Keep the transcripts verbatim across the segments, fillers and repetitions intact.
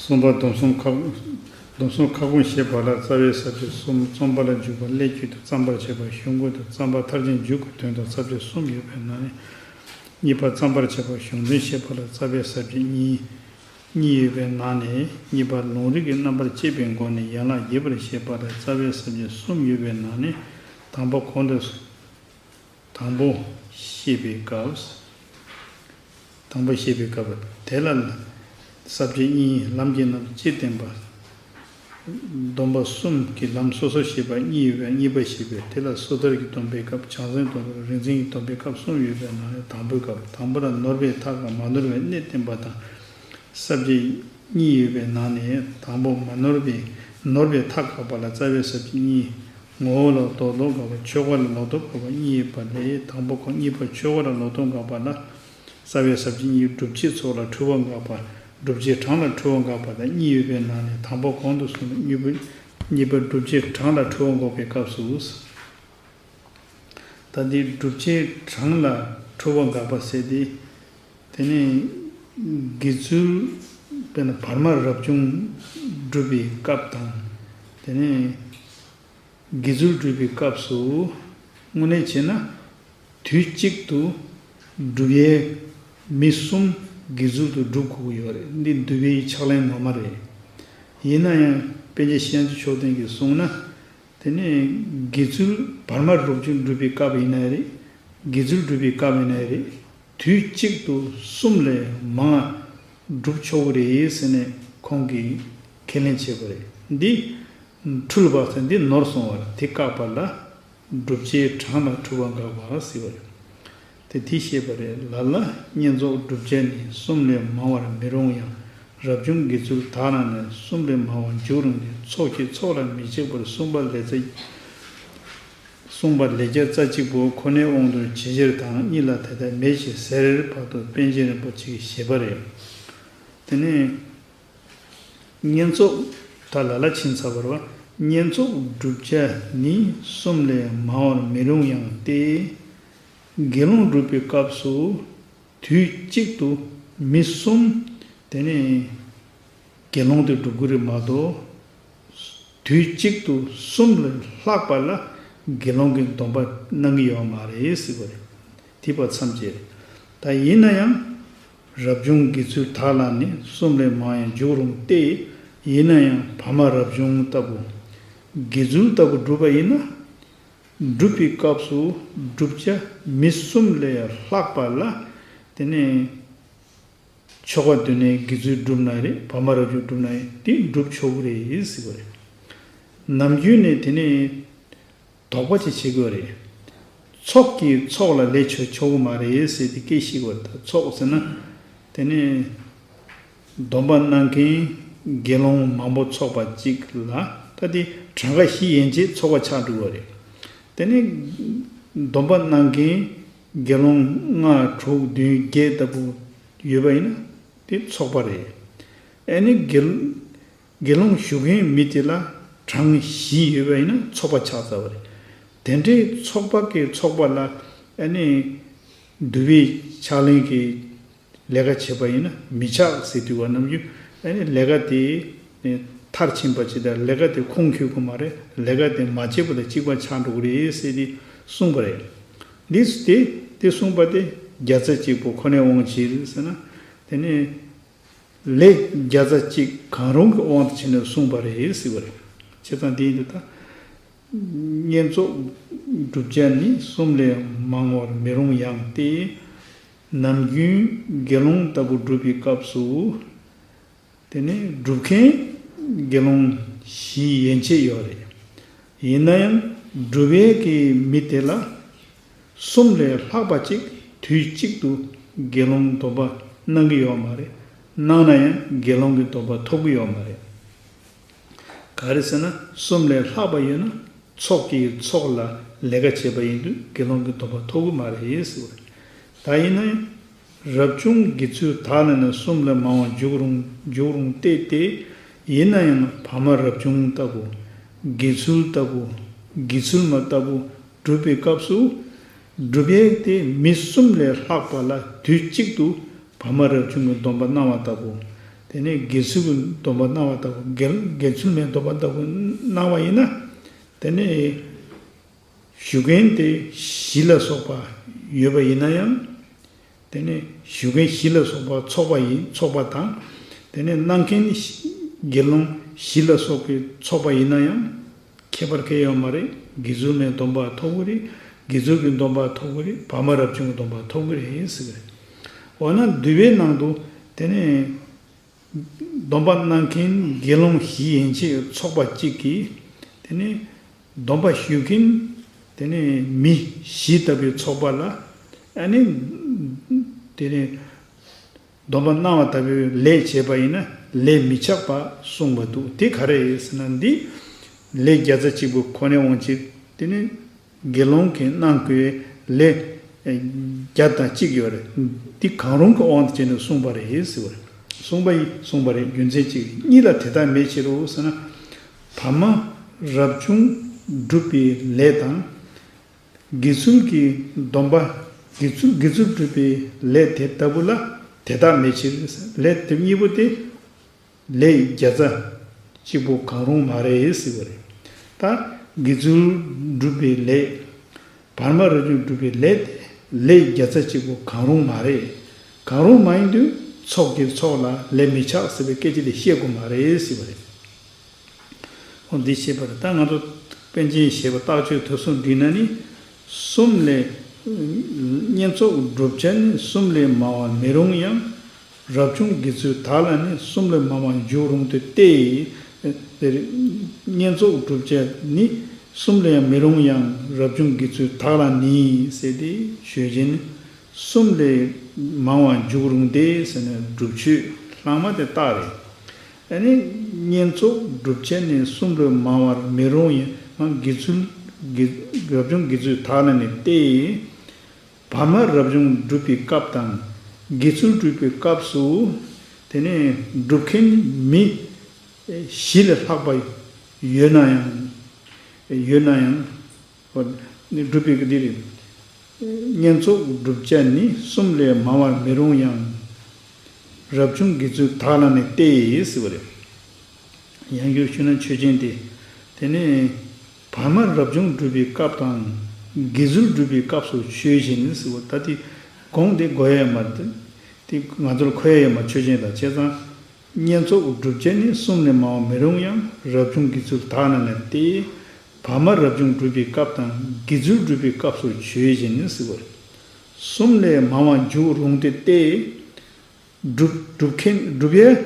གསུམ་པ་སྡོམ་གསུམ་ཁ་སྡོམ་གསུམ་ཁ་སྐོང་བཞེས་པ་ལ་རྩ་བའི་ས་བཅད་གསུམ། རྩོམ་པ་ལ་འཇུག་པ་སླད་རྒྱུད་དུ་བརྩམ་པར་བྱེད་པ་གཞུང་ཀུན་ཏུ་བརྩམ་པ་མཐར་ཕྱིན་མཇུག་གི་དོན་དུ་ས་བཅད་གསུམ་ཡོད་པའི་ནང་ནས། གཉིས་པ་བརྩམ་པར་བྱེད་པ་གཞུང་དོན་བཤད་པ་ལ་རྩ་བའི་ས་བཅད་གཉིས་གཉིས་ཡོད་པའི་ནང་ནས། གཉིས་པ་ལུང་རིགས་ཀྱི་རྣམ་པར་དཔྱད་པའི་སྒོ་ནས་ཡན་ལག་རྒྱས་པར་བཤད་པ་ལ་རྩ་བའི་ས་བཅད་གསུམ་ཡོད་པའི་ནང་ནས། དང་པོ་གོང་དུ། དང་པོ་བཤད་པའི་སྐབས། དང་པོ་བཤད་པའི་སྐབས་དེ་ལ། ས་བཅད་གཉིས་ལམ་གྱི་རྣམ་དཔྱོད་བསྟན་པ། སྡོམ་པ་གསུམ་གྱི་ལམ་སོ་སོར་བཤད་པ་གཉིས་ཡོད་པའི་གཉིས་པ་བཤད་པའི་དེ་ལ་སོ་ཐར་གྱི་སྡོམ་པའི་སྐབས། བྱང་སེམས་སྡོམ་པ། རིག་འཛིན་གྱི་སྡོམ་པའི་སྐབས་གསུམ་ཡོད་པའི་ནང་ནས་དང་པོའི་སྐབས། དང་པོ་ལ་ནོར་བས་མཐའ་དགག་མ་ནོར་བའི་གནད་བསྟན་པ་དང་། ས་བཅད་གཉིས་ཡོད་པའི་ནང་ནས་དང་པོ་མ་ནོར་བའི་ནོར་བས་མཐའ་དགག་པ་ལ་རྩ་བའི་ས་བཅད་གཉིས། ངོ་བོ་ལ་ལོག་རྟོག་དགག་པ། ཆོས་འགོག་ལ་ལོག་རྟོག་དགག་པ་གཉིས་ཡོད་པ་ལས། དང་པོ་གོང་། གཉིས་པ་ཆོས་འགོག་ལ་ལོག་རྟོག་དགག་པ་ལ། རྩ་བའི་ས་བཅད་གཉིས། བསྒྲུབ་བྱའི་ཚོགས་ལ་འཁྲུལ་བ་དགག་པ། བསྒྲུབ་བྱའི་གྲངས་ལ་འཁྲུལ་བ་དགག་པ་དང་གཉིས་ཡོད་པའི་ནང་ནས་དང་པོ་གོང་དུ་སོང་བའི་གཉིས་པ། གཉིས་པ་བསྒྲུབ་བྱའི་གྲངས་ལ་འཁྲུལ་བ་འགོག་པའི་སྐབས་སུ། ད་འདི་བསྒྲུབ་བྱའི་གྲངས་ལ་འཁྲུལ་བ་དགག་པ་ཟེར་ཏེ། དེ་ནས་དགེ་ཚུལ་དཔེར་ན་བར་མ་རབ་བྱུང་སྒྲུབ་པའི་སྐབས་དང་། དེ་ནས་དགེ་ཚུལ་སྒྲུབ་པའི་སྐབས་སུ་དངོས་གནས་བྱས་ན། དུས་གཅིག་ཏུ་སྒྲུབ་ཡས་མི་གསུམ་དགེ་ཚུལ་དུ་སྒྲུབ་དགོས་ཀྱི་ཡོད་རེད། འདི་འདུལ་བའི་ཕྱག་ལེན་ངོ་མ་རེད། ཡིན་ན་ཡང་པཎ་ཆེན་ཤེས་རབ་མཆོག་ལྡན་གྱིས་གསུངས་ན། དེ་ནས་དགེ་ཚུལ་བར་མ་རབ་བྱུང་སྒྲུབ་པའི་སྐབས་ཡིན་ན་རེད། དགེ་ཚུལ་སྒྲུབ་པའི་སྐབས་ཡིན་ན་རེད། དུས་གཅིག་ཏུ་གསུམ་ལས་མང་བ་སྒྲུབ་ཆོག་གི་རེད་ཟེར་ནས་ཁོང་གིས་ཁས་ལེན་བྱས་པ་རེད། འདི་འཁྲུལ་པ་ཟེར། འདི་ནོར་སོང་བ་རེད། དེ་བཀག་པ་ལ། བསྒྲུབ་བྱའི་གྲངས་ལ་འཁྲུལ་བ་དགག་པ་ཟེར་བ་རེད། དེ་དེ་བཤད་པ་རེད། ལ་ལ་བསྙེན་རྫོགས་བསྒྲུབ་བྱ་ནི། གསུམ་ལས་མང་བར་མི་རུང་ཡང་། རབ་བྱུང་དགེ་ཚུལ་དག་ལ་ནི། གསུམ་ལས་མང་བ་འཇུག་རུང་སྟེ། ཚོགས་ཀྱི་ཚོགས་ལ་མི་གཅིག་པར། གསུངས་པ་ལེ་ཚ་གསུངས་པ་ལེ་བརྒྱ་རྩ་གཅིག་པོ་ཁོ་ནའི་དབང་དུ་ཇི་ལྟར་དང་། གཉིས་ལ་དེ་ལྟར་མེད་ཅེས་ཟེར་བར་དུ་པཎ་ཆེན་རིན་པོ་ཆེས་བཞེད་པ་རེད། དེ་ནས། བསྙེན་རྫོགས་ད་ལ་ལ་ཕྱིན་ཚར་བ་རེད་བ། བསྙེན་རྫོགས་བསྒྲུབ་བྱ་ནི། གསུམ་ལས་མང་བར་མི་རུང་ཡང་སྟེ། དགེ་སློང་སྒྲུབ་པའི་སྐབས་སུ་དུས་གཅིག་ཏུ་མི་གསུམ། དེ་ནས་དགེ་སློང་དེ་སྒྲུབ་དགོས་རེད་མ་གཏོགས། དུས་གཅིག་ཏུ་གསུམ་ལས་ལྷག་པ་ལ་དགེ་སློང་གི་སྡོམ་པ་གནང་གི་ཡོད་མ་རེད་ཟེར་བ་རེད། དེ་བ་མཚམས་བཅད། ད་ཡིན་ན་ཡང་། རབ་བྱུང་དགེ་ཚུལ་དག་ལ་ནི། གསུམ་ལས་མང་ཡང་འཇུག་རུང་སྟེ། ཡིན་ན་ཡང་བར་མ་རབ་བྱུང་ལྟ་བུ། དགེ་ཚུལ་ལྟ་བུ་སྒྲུབ་པ་ཡིན་ན། སྒྲུབ་པའི་སྐབས་སུ་བསྒྲུབ་བྱ་མི་གསུམ་ལས་ལྷག་པ་ལ། དེ་ནས་ཆོ་ག་འདོན་ནས་དགེ་ཚུལ་སྒྲུབ་ན་རེད། བར་མ་རབ་བྱུང་སྒྲུབ་ན་རེད། དེ་སྒྲུབ་ཆོག་གི་རེད་ཟེར་བ་རེད། ནམ་རྒྱུན་ནས་དེ་ནས་དོགས་པ་ཅིག་བྱེད་དགོས་རེད། ཚོགས་ཀྱི་ཚོགས་ལ་ལས་ཆོག་ཆོག་གི་མ་རེད་ཟེར་ཏེ་སྐད་བཤད་དགོས་རེད། ད་ཚོགས་ཟེར་ན། དེ་ནས་སྡོམ་པ་གནང་མཁན་དགེ་སློང་མང་པོ་ཚོགས་པ་གཅིག་ལ། ད་དེ་གྲངས་ཀ་བཞི་ཡན་ཆད་ཚོགས་པ་ཆགས་འགྲོ་གི་རེད། དེ་ནས་སྡོམ་པ་གནང་མཁན་དགེ་སློང་ལྔ་དྲུག་བདུན་བརྒྱད་ལྟ་བུ་ཡོད་པ་ཡིན་ན་དེ་ཚོགས་པ་རེད། ཨ་ནི་དགེ་དགེ་སློང་ཞུ་མཁན་མི་དེ་ལ་གྲངས་བཞི་ཡོད་པ་ཡིན་ན་ཚོགས་པ་ཆགས་ཚར་བ་རེད། དེ་འདྲའི་ཚོགས་པ་གི་ཚོགས་པ་ལ་ཨ་ནི་འདུལ་བའི་ཕྱག་ལེན་གྱི་ལས་ཀ་བྱེད་པ་ཡིན་ན་མི་ཆགས་ཟེར་དུས་བ་ནམ་རྒྱུན་ཨ་ནི་ལས་ཀ་དེ་མཐར་ཕྱིན་པ་ཅིག་དང་། ལས་ཀ་དེ་ཁུངས་འཁྱོལ་གི་མ་རེད། ལས་ཀ་དེ་མ་བྱས་པ་དང་གཅིག་པ་ཆགས་འགྲོ་གི་རེད་ཟེར་ཏེ་གསུངས་པ་རེད། འདི་དེ་དེ་གསུངས་པ་དེ་བརྒྱ་རྩ་གཅིག་པོ་ཁོ་ནའི་དབང་གིས་ཟེར་ན། དེ་ནས་ལས་བརྒྱ་རྩ་གཅིག་གང་རུང་གི་དབང་དུ་བྱས་ནས་གསུངས་པ་རེད་ཟེར་བ་རེད། བྱས་ཙང་དེ་ཡིན་དུས་ད། བསྙེན་རྫོགས་བསྒྲུབ་བྱ་ནི། གསུམ་ལས་མང་བར་མི་རུང་ཡང་སྟེ། ནམ་རྒྱུན་དགེ་སློང་ལྟ་བུ་སྒྲུབ་པའི་སྐབས་སུ། དེ་ནས་སྒྲུབ་མཁན་དགེ་སློང་བཞི་ཡན་ཆད་ཡོད་རེད། ཡིན་ན་ཡང་སྒྲུབ་ཡས་ཀྱི་མི་དེ་ལ་གསུམ་ལས་ལྷག་པ་ཅིག་དུས་གཅིག་ཏུ་དགེ་སློང་སྡོམ་པ་གནང་གི་ཡོད་མ་རེད། གནང་ན་ཡང་དགེ་སློང་གི་སྡོམ་པ་ཐོབ་ཀྱི་ཡོད་མ་རེད། ག་རེ་ཟེར་ན་གསུམ་ལས་ལྷག་པ་ཡོད་ན་ཚོགས་ཀྱི་ཚོགས་ལ་ལས་ཀ་བྱེད་པ་ཡིན་དུས་དགེ་སློང་གི་སྡོམ་པ་ཐོབ་ཀྱི་མ་རེད་ཟེར་བ་རེད། ད་ཡིན་ན་ཡང་། རབ་བྱུང་དགེ་ཚུལ་དག་ལ་ནི། གསུམ་ལས་མང་བ་འཇུག་རུང་འཇུག་རུང་སྟེ་སྟེ། ཡིན་ན་ཡང་བར་མ་རབ་བྱུང་ལྟ་བུ། དགེ་ཚུལ་ལྟ་བུ། དགེ་ཚུལ་མ་ལྟ་བུ་སྒྲུབ་པའི་སྐབས་སུ། སྒྲུབ་ཡས་དེ་མི་གསུམ་ལས་ལྷག་པ་ལ་དུས་གཅིག་ཏུ་བར་མ་རབ་བྱུང་གི་སྡོམ་པ་གནང་བ་ལྟ་བུ། དེ་ནས་དགེ་ཚུལ་གྱི་སྡོམ་པ་གནང་བ་ལྟ་བུ། དགེ་དགེ་ཚུལ་མའི་སྡོམ་པ་ལྟ་བུ་གནང་བ་ཡིན་ན། དེ་ནས་ཞུ་མཁན་དེ་བཞི་ལ་སོགས་པ་ཡོད་པ་ཡིན་ན་ཡང་། དེ་ནས་ཞུ་མཁན་བཞི་ལ་སོགས་པ་ཚོགས་པ་ཡིན། ཚོགས་པ་དང་། དེ་ནས་གནང་མཁན་དགེ་སློང་བཞི་ལ་སོགས་པའི་ཚོགས་པ་ཡིན་ན་ཡང་། ཁྱད་པར་གང་ཡང་ཡོད་མ་རེད། དགེ་ཚུལ་མའི་སྡོམ་པ་ཐོབ་ཀྱི་རེད། དགེ་ཚུལ་གྱི་སྡོམ་པ་ཐོབ་ཀྱི་རེད། བར་མ་རབ་བྱུང་གི་སྡོམ་པ་ཐོབ་ཀྱི་རེད་ཟེར་གྱི་རེད། འོ་ན་འདུལ་བའི་ནང་དུ་དེ་ནས་སྡོམ་པ་གནང་མཁན་དགེ་སློང་བཞི་ཡན་ཆད་ཚོགས་པ་གཅིག་གིས། དེ་ནས་སྡོམ་པ་ཞུ་མཁན་དེ་ནས་མི་བཞི་ལྟ་བུའི་ཚོགས་པ་ལ། ཨ་ནི་དེ་ནས་སྡོམ་པ་གནང་བ་ལྟ་བུའི་ལས་བྱས་པ་ཡིན་ན་ལས་མི་འཆགས་པ་གསུངས་པ་འདུག། དེ་ག་རེ་ཡིན་ཟེར་ན། འདི་ལས་བརྒྱ་རྩ་གཅིག་པོ་ཁོ་ནའི་དབང་གིས། དེ་ནི་དགེ་སློང་གིས་གནང་དགོས་ལས་བརྒྱ་དང་གཅིག་ཡོད་རེད། འདི་གང་རུང་གི་དབང་དུ་བྱས་ནས་གསུངས་པ་རེད་ཟེར་བ་རེད། གསུངས་པ་ཡིན། གསུངས་པ་རེད། རྒྱུ་མཚན་གཅིག་རེད། གཉིས་ལ་དེ་ལྟར་མེད་ཕྱིར་རོ་ཟེར་ན། བར་མ་རབ་བྱུང་སྒྲུབ་པའི་ལས་དང་། དགེ་ཚུལ་གྱི་སྡོམ་པ། དགེ་ཚུལ་དགེ་ཚུལ་སྒྲུབ་པའི་ལས་དེ་ལྟ་བུ་ལ་དེ་དག་མེད་ཕྱིར། ལས་དེ་གཉིས་པོ་དེ་ལས་བརྒྱ་རྩ་གཅིག་པོ་གང་རུང་མ་རེད་ཟེར་བ་རེད། ད་དགེ་ཚུལ་སྒྲུབ་པའི་ལས། བར་མ་རབ་བྱུང་སྒྲུབ་པའི་ལས་དེ་ལས་བརྒྱ་རྩ་གཅིག་པོ་གང་རུང་མ་རེད། གང་རུང་མ་ཡིན་དུས་ཚོགས་ཀྱི་ཚོགས་ལ་ལས་མི་འཆགས་ཟེར་བའི་སྐད་ཆ་དེ་བཤད་དགོས་མ་རེད་ཟེར་བ་རེད། འོ་འདི་ཤེས་པར། ད་ང་ཚོ་པཎ་ཆེན་བཞེད་པ་རྟགས་ཆོས་དོན་གསུམ་བསྒྲིལ་ན་ནི། གསུམ་ལས། བསྙེན་རྫོགས་བསྒྲུབ་བྱ་ནི་གསུམ་ལས་མང་བ་མི་རུང་ཡང་། རབ་བྱུང་དགེ་ཚུལ་དག་ལ་ནི་གསུམ་ལས་མང་བ་འཇུག་རུང་སྟེ། ཏེ། དེར་བསྙེན་རྫོགས་བསྒྲུབ་བྱ་ནི་གསུམ་ལས་ཡང་མི་རུང་ཡང་། རབ་བྱུང་དགེ་ཚུལ་དག་ལ་ནི་ཟེར་ཏེ་ཞུས་ཅིང་། གསུམ་ལས་མང་བ་འཇུག་རུང་སྟེ་ཟེར་ནས་སྒྲུབ་མཆོད་ལྷག་མ་དེ་རྟགས་རེད། ཨ་ནི་བསྙེན་རྫོགས་བསྒྲུབ་བྱ་ནི་གསུམ་ལས་མང་བར་མི་རུང་ཡང་། དགེ་ཚུལ་དགེ་རབ་བྱུང་དགེ་ཚུལ་དག་ལ་ནི་སྟེ། བར་མ་རབ་བྱུང་སྒྲུབ་པའི་སྐབས་དང་། དགེ་ཚུལ་སྒྲུབ་པའི་སྐབས་སུ། དེ་ནས་སྒྲུབ་མཁན་མི་བཞི་ལས་ལྷག་པ་ཡོད་ན་ཡང་། ཡོད་ན་ཡང་། སྒྲུབ་པའི་འདི་རེད། བསྙེན་རྫོགས་བསྒྲུབ་བྱ་ནི་གསུམ་ལས་མང་བར་མི་རུང་ཡང་། རབ་བྱུང་དགེ་ཚུལ་དག་ལ་ནི་སྟེ་ཟེར་བ་རེད། ཡང་བསྐྱར་ཞུས་ན་ཆོས་ཅན་ཏེ། དེ་ནས་བར་མ་རབ་བྱུང་སྒྲུབ་པའི་སྐབས་དང་། དགེ་ཚུལ་སྒྲུབ་པའི་སྐབས་སུ་ཆོས་ཅན་ཟེར་བ། ད་དེ་གོང་དེ་གོ་ཡ་ཡོད་མ་རེད། དེ་ང་ཚོར་གོ་ཡ་ཡོད་མ་རེད། ཆོས་ཅན་དང་བྱས་ཙང་། བསྙེན་རྫོགས་བསྒྲུབ་བྱ་ནི་གསུམ་ལས་མང་བ་མི་རུང་ཡང་། རབ་བྱུང་དགེ་ཚུལ་དག་ལ་ནི་སྟེ། བར་མ་རབ་བྱུང་སྒྲུབ་པའི་སྐབས་དང་། དགེ་ཚུལ་སྒྲུབ་པའི་སྐབས་སུ་ཆོས་ཅན་ཟེར་བ་རེད། གསུམ་ལས་མང་བ་འཇུག་རུང་སྟེ་སྟེ། སྒྲུབ་སྒྲུབ་མཁན་སྒྲུབ་ཡས།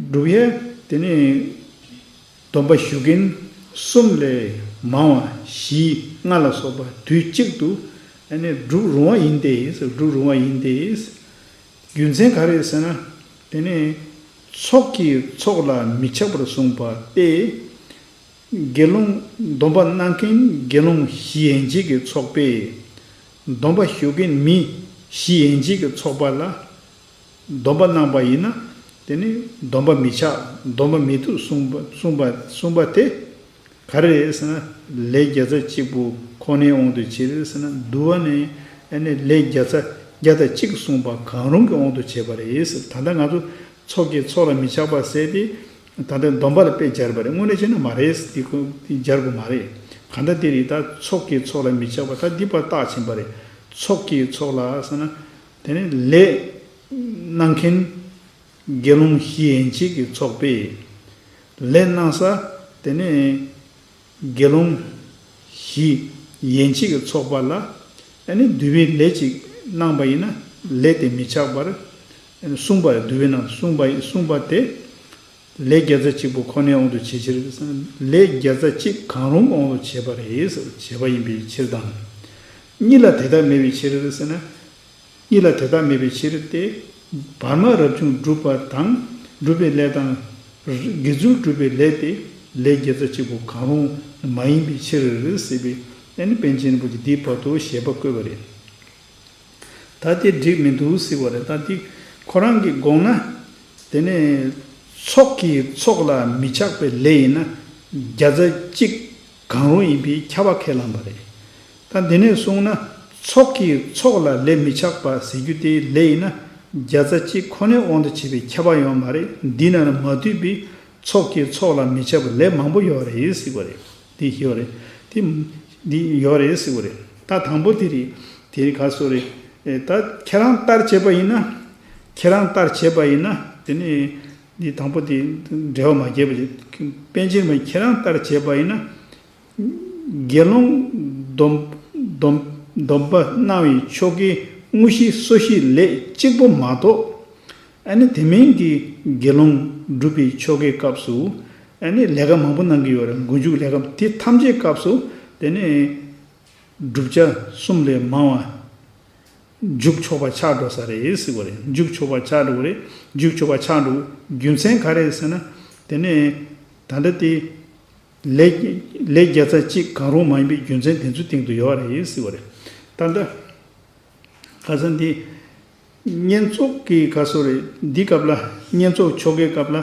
སྒྲུབ་ཡས་དེ་ནས་སྡོམ་པ་ཞུ་མཁན་གསུམ་ལས་མང་བ་བཞི་ལྔ་ལ་སོགས་པ་དུས་གཅིག་ཏུ་ཨ་ནི་སྒྲུབ་རུང་བ་ཡིན་ཏེ། སྒྲུབ་རུང་བ་ཡིན་ཏེ། རྒྱུ་མཚན་ག་རེ་ཟེར་ན། དེ་ནས་ཚོགས་ཀྱི་ཚོགས་ལ་མི་འཆགས་པར་གསུངས་པ་སྟེ། དགེ་སློང་སྡོམ་པ་གནང་མཁན་དགེ་སློང་བཞི་ཡན་ཆད་ཀྱི་ཚོགས་པས། སྡོམ་པ་ཞུ་མཁན་མི་བཞི་ཡན་ཆད་ཀྱི་ཚོགས་པ་ལ་སྡོམ་པ་གནང་པ་ཡིན་ན། དེ་ནི་སྡོམ་པ་མི་འཆགས། སྡོམ་པ་མི་ཐུབ་གསུངས་པ་གསུངས་པ་གསུངས་པ་དེ་ག་རེ་རེད་ཟེར་ན། ལས་བརྒྱ་རྩ་གཅིག་པོ་ཁོ་ནའི་དབང་དུ་བྱས་རེད་ཟེར་ན། འདུལ་བ་ནས་ཨ་ནི་ལས་བརྒྱ་རྩ་བརྒྱ་དང་གཅིག་གསུངས་པ་གང་རུང་གི་དབང་དུ་བྱས་པ་རེད་ཟེར། ད་ལྟ་ང་ཚོ་ཚོགས་ཀྱི་ཚོགས་ལ་མི་འཆགས་པ་ཟེར་ཏེ། ད་ལྟ་སྡོམ་པ་ལ་དཔེ་སྦྱར་བ་རེད། དངོས་གནས་བྱས་ན་མ་རེད། འདི་ཁོ་འདི་སྦྱར་དགོས་མ་རེད། གང་ལྟར་འདི་རེད། ད་ཚོགས་ཀྱི་ཚོགས་ལ་མི་འཆགས་པ། ད་འདི་པར་རྟགས་ཕྱིན་པ་རེད། ཚོགས་ཀྱི་ཚོགས་ལ་ཟེར་ན། དེ་ནི་ལས་གནང་མཁན་དགེ་སློང་བཞི་ཡན་ཆད་ཀྱི་ཚོགས་པས། ལས་གནང་ས་དེ་ནི་དགེ་སློང་བཞི་ཡན་ཆད་ཀྱི་ཚོགས་པ་ལ་ཨ་ནི་འདུལ་བའི་ལས་ཅིག་གནང་པ་ཡིན་ན་ལས་དེ་མི་འཆགས་པར་གསུངས་པ་རེད། འདུལ་བའི་ནང་གསུངས་པ་གསུངས་པ་དེ། ལས་བརྒྱ་རྩ་གཅིག་པོ་ཁོ་ནའི་དབང་དུ་བྱེད་ཕྱིར། ལས་བརྒྱ་རྩ་གཅིག་གང་རུང་དབང་དུ་བྱེད་པ་རེད་ཟེར། བྱེད་པ་ཡིན་པའི་ཕྱིར་དང་། གཉིས་ལ་དེ་ལྟར་མེད་པའི་ཕྱིར་ཟེར་ན། གཉིས་ལ་དེ་ལྟར་མེད་པའི་ཕྱིར་ཏེ། བར་མ་རབ་བྱུང་སྒྲུབ་པ་དང་སྒྲུབ་པའི་ལས་དང་། དགེ་ཚུལ་སྒྲུབ་པའི་ལས་ཏེ། ལས་བརྒྱ་རྩ་གཅིག་པོ་གང་རུང་མ་ཡིན་པའི་ཕྱིར་ཟེར་བའི་ཨ་ནི་པཎ་ཆེན་རིན་པོ་ཆེ་འདིའི་བར་དུ་བཞེད་པ་བཀོད་པ་རེད། ད་དེ་འགྲིག་མི་འདུག་ཟེར་བ་རེད། ད་དེ་ཁོ་རང་གི་དགོངས་ན། དེ་ནས་ཚོགས་ཀྱི་ཚོགས་ལ་མི་འཆགས་པའི་ལས་ཡིན་ན་བརྒྱ་རྩ་གཅིག་གང་རུང་ཡིན་པས་ཁྱབ་པ་ཁས་བླངས་པ་རེད། ད་འདི་ནས་གསུངས་ན་ཚོགས་ཀྱི་ཚོགས་ལ་ལས་མི་འཆགས་པ་ཟེར་རྒྱུ་དེ་ལས་ཡིན་ན་ བརྒྱ་རྩ་གཅིག་ཁོ་ནའི་དབང་དུ་བྱས་པའི་ཁྱབ་པ་ཡོད་མ་རེད། འདི་ན་ནི་མ་འདུས་པའི་ཚོགས་ཀྱི་ཚོགས་ལ་མི་ཁྱབ་པའི་ལས་མང་པོ་ཡོད་རེད་ཟེར་བ་རེད། འདི་ཡོད་རེད། དེ་འདི་ཡོད་རེད་ཟེར་བ་རེད། ད་དང་པོ་དེ་རེད། དེ་རིང་ག་སོ་རེད། ཨེ་ད་ཁྱེད་རང་ལྟར་བྱས་པ་ཡིན་ན། ཁྱེད་རང་ལྟར་བྱས་པ་ཡིན་ན། དེ་ནི་འདི་དང་པོ་དེ་འགྲེལ་བ་མ་བརྒྱབ་པ་རེད། པཎ་ཆེན་མ་ཁྱེད་རང་ལྟར་བྱས་པ་ཡིན་ན། དགེ་སློང་སྡོམ་སྡོམ་སྡོམ་པ་གནང་བའི་ཆོ་གའི་དངོས་གཞི་སོ་སྐྱེའི་ལས་གཅིག་པོ་མ་གཏོགས། ཨ་ནི་དེ་མིན་གྱི་དགེ་སློང་སྒྲུབ་པའི་ཆོ་གའི་སྐབས་སུ། ཨ་ནི་ལས་ཀ་མང་པོ་གནང་གི་ཡོད་རེད། མགོ་མཇུག་ལས་ཀ་དེ་ཐམས་ཅད་སྐབས་སུ། དེ་ནི་བསྒྲུབ་བྱ་གསུམ་ལས་མང་བ་འཇུག་ཆོག་པ་ཆགས་འགྲོ་ས་རེད་ཟེར་བ་རེད། འཇུག་ཆོག་པ་ཆགས་འགྲོ་བ་རེད། འཇུག་ཆོག་པ་ཆགས་འགྲོ་རྒྱུ་མཚན་ག་རེ་ཟེར་ན། དེ་ནི་ད་ལྟ་དེ། ལས་ལས་བརྒྱ་རྩ་གཅིག་གང་རུང་མ་ཡིན་པའི་རྒྱུ་མཚན་དེ་ཚོའི་སྟེང་དུ་ཡོད་རེད་ཟེར་བ་རེད། ད་ལྟ་ཁ་སང་འདི་བསྙེན་རྫོགས་ཀྱི་ག་སོ་རེད། འདི་སྐབས་ལ་བསྙེན་རྫོགས་ཆོ་གའི་སྐབས་ལ་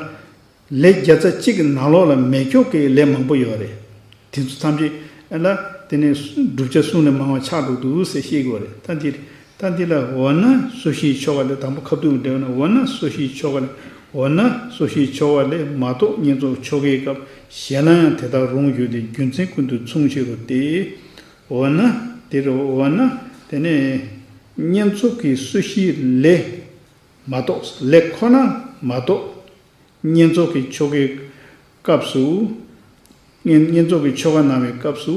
ལས་བརྒྱ་རྩ་གཅིག་གི་ནང་ལོགས་ལ་མེ་སྒྱོགས་ཀྱི་ལས་མང་པོ་ཡོད་རེད། དེ་ཚོ་ཐམས་ཅད་ཨ་ལ་དེ་ནས་བསྒྲུབ་བྱ་གསུམ་ལས་མང་བ་ཆགས་འགྲོ་འདུག་ཟེར་བཤད་དགོས་རེད། ད་འདི་ད་འདི་ལ་འོ་ན་སོ་སྐྱེའི་ཆོ་ག་ལས། དང་པོ་ཁ་ཐུག་འགྲེལ་བ་ན་འོ་ན་སོ་སྐྱེའི་ཆོ་ག་ལས། འོ་ན་སོ་སྐྱེའི་ཆོ་ག་ལས་མ་གཏོགས་བསྙེན་རྫོགས་ཆོ་གའི་སྐབས་གཞན་ལ་ཡང་དེ་ལྟར་རུང་གྱུར་ཏེ། རྒྱུ་མཚན་ཀུན་ཏུ་མཚུངས་ཕྱིར་རོ་སྟེ། འོ་ན་དེ་རུ་འོ་ན་དེ་ནས་བསྙེན་རྫོགས་ཀྱི་སོ་སྐྱེའི་ལས་མ་གཏོགས། ལས་ཁོ་ན་མ་གཏོགས། བསྙེན་རྫོགས་ཀྱི་ཆོ་གའི་སྐབས་སུ། བསྙེན་བསྙེན་རྫོགས་ཀྱི་ཆོ་ག་གནང་བའི་སྐབས་སུ།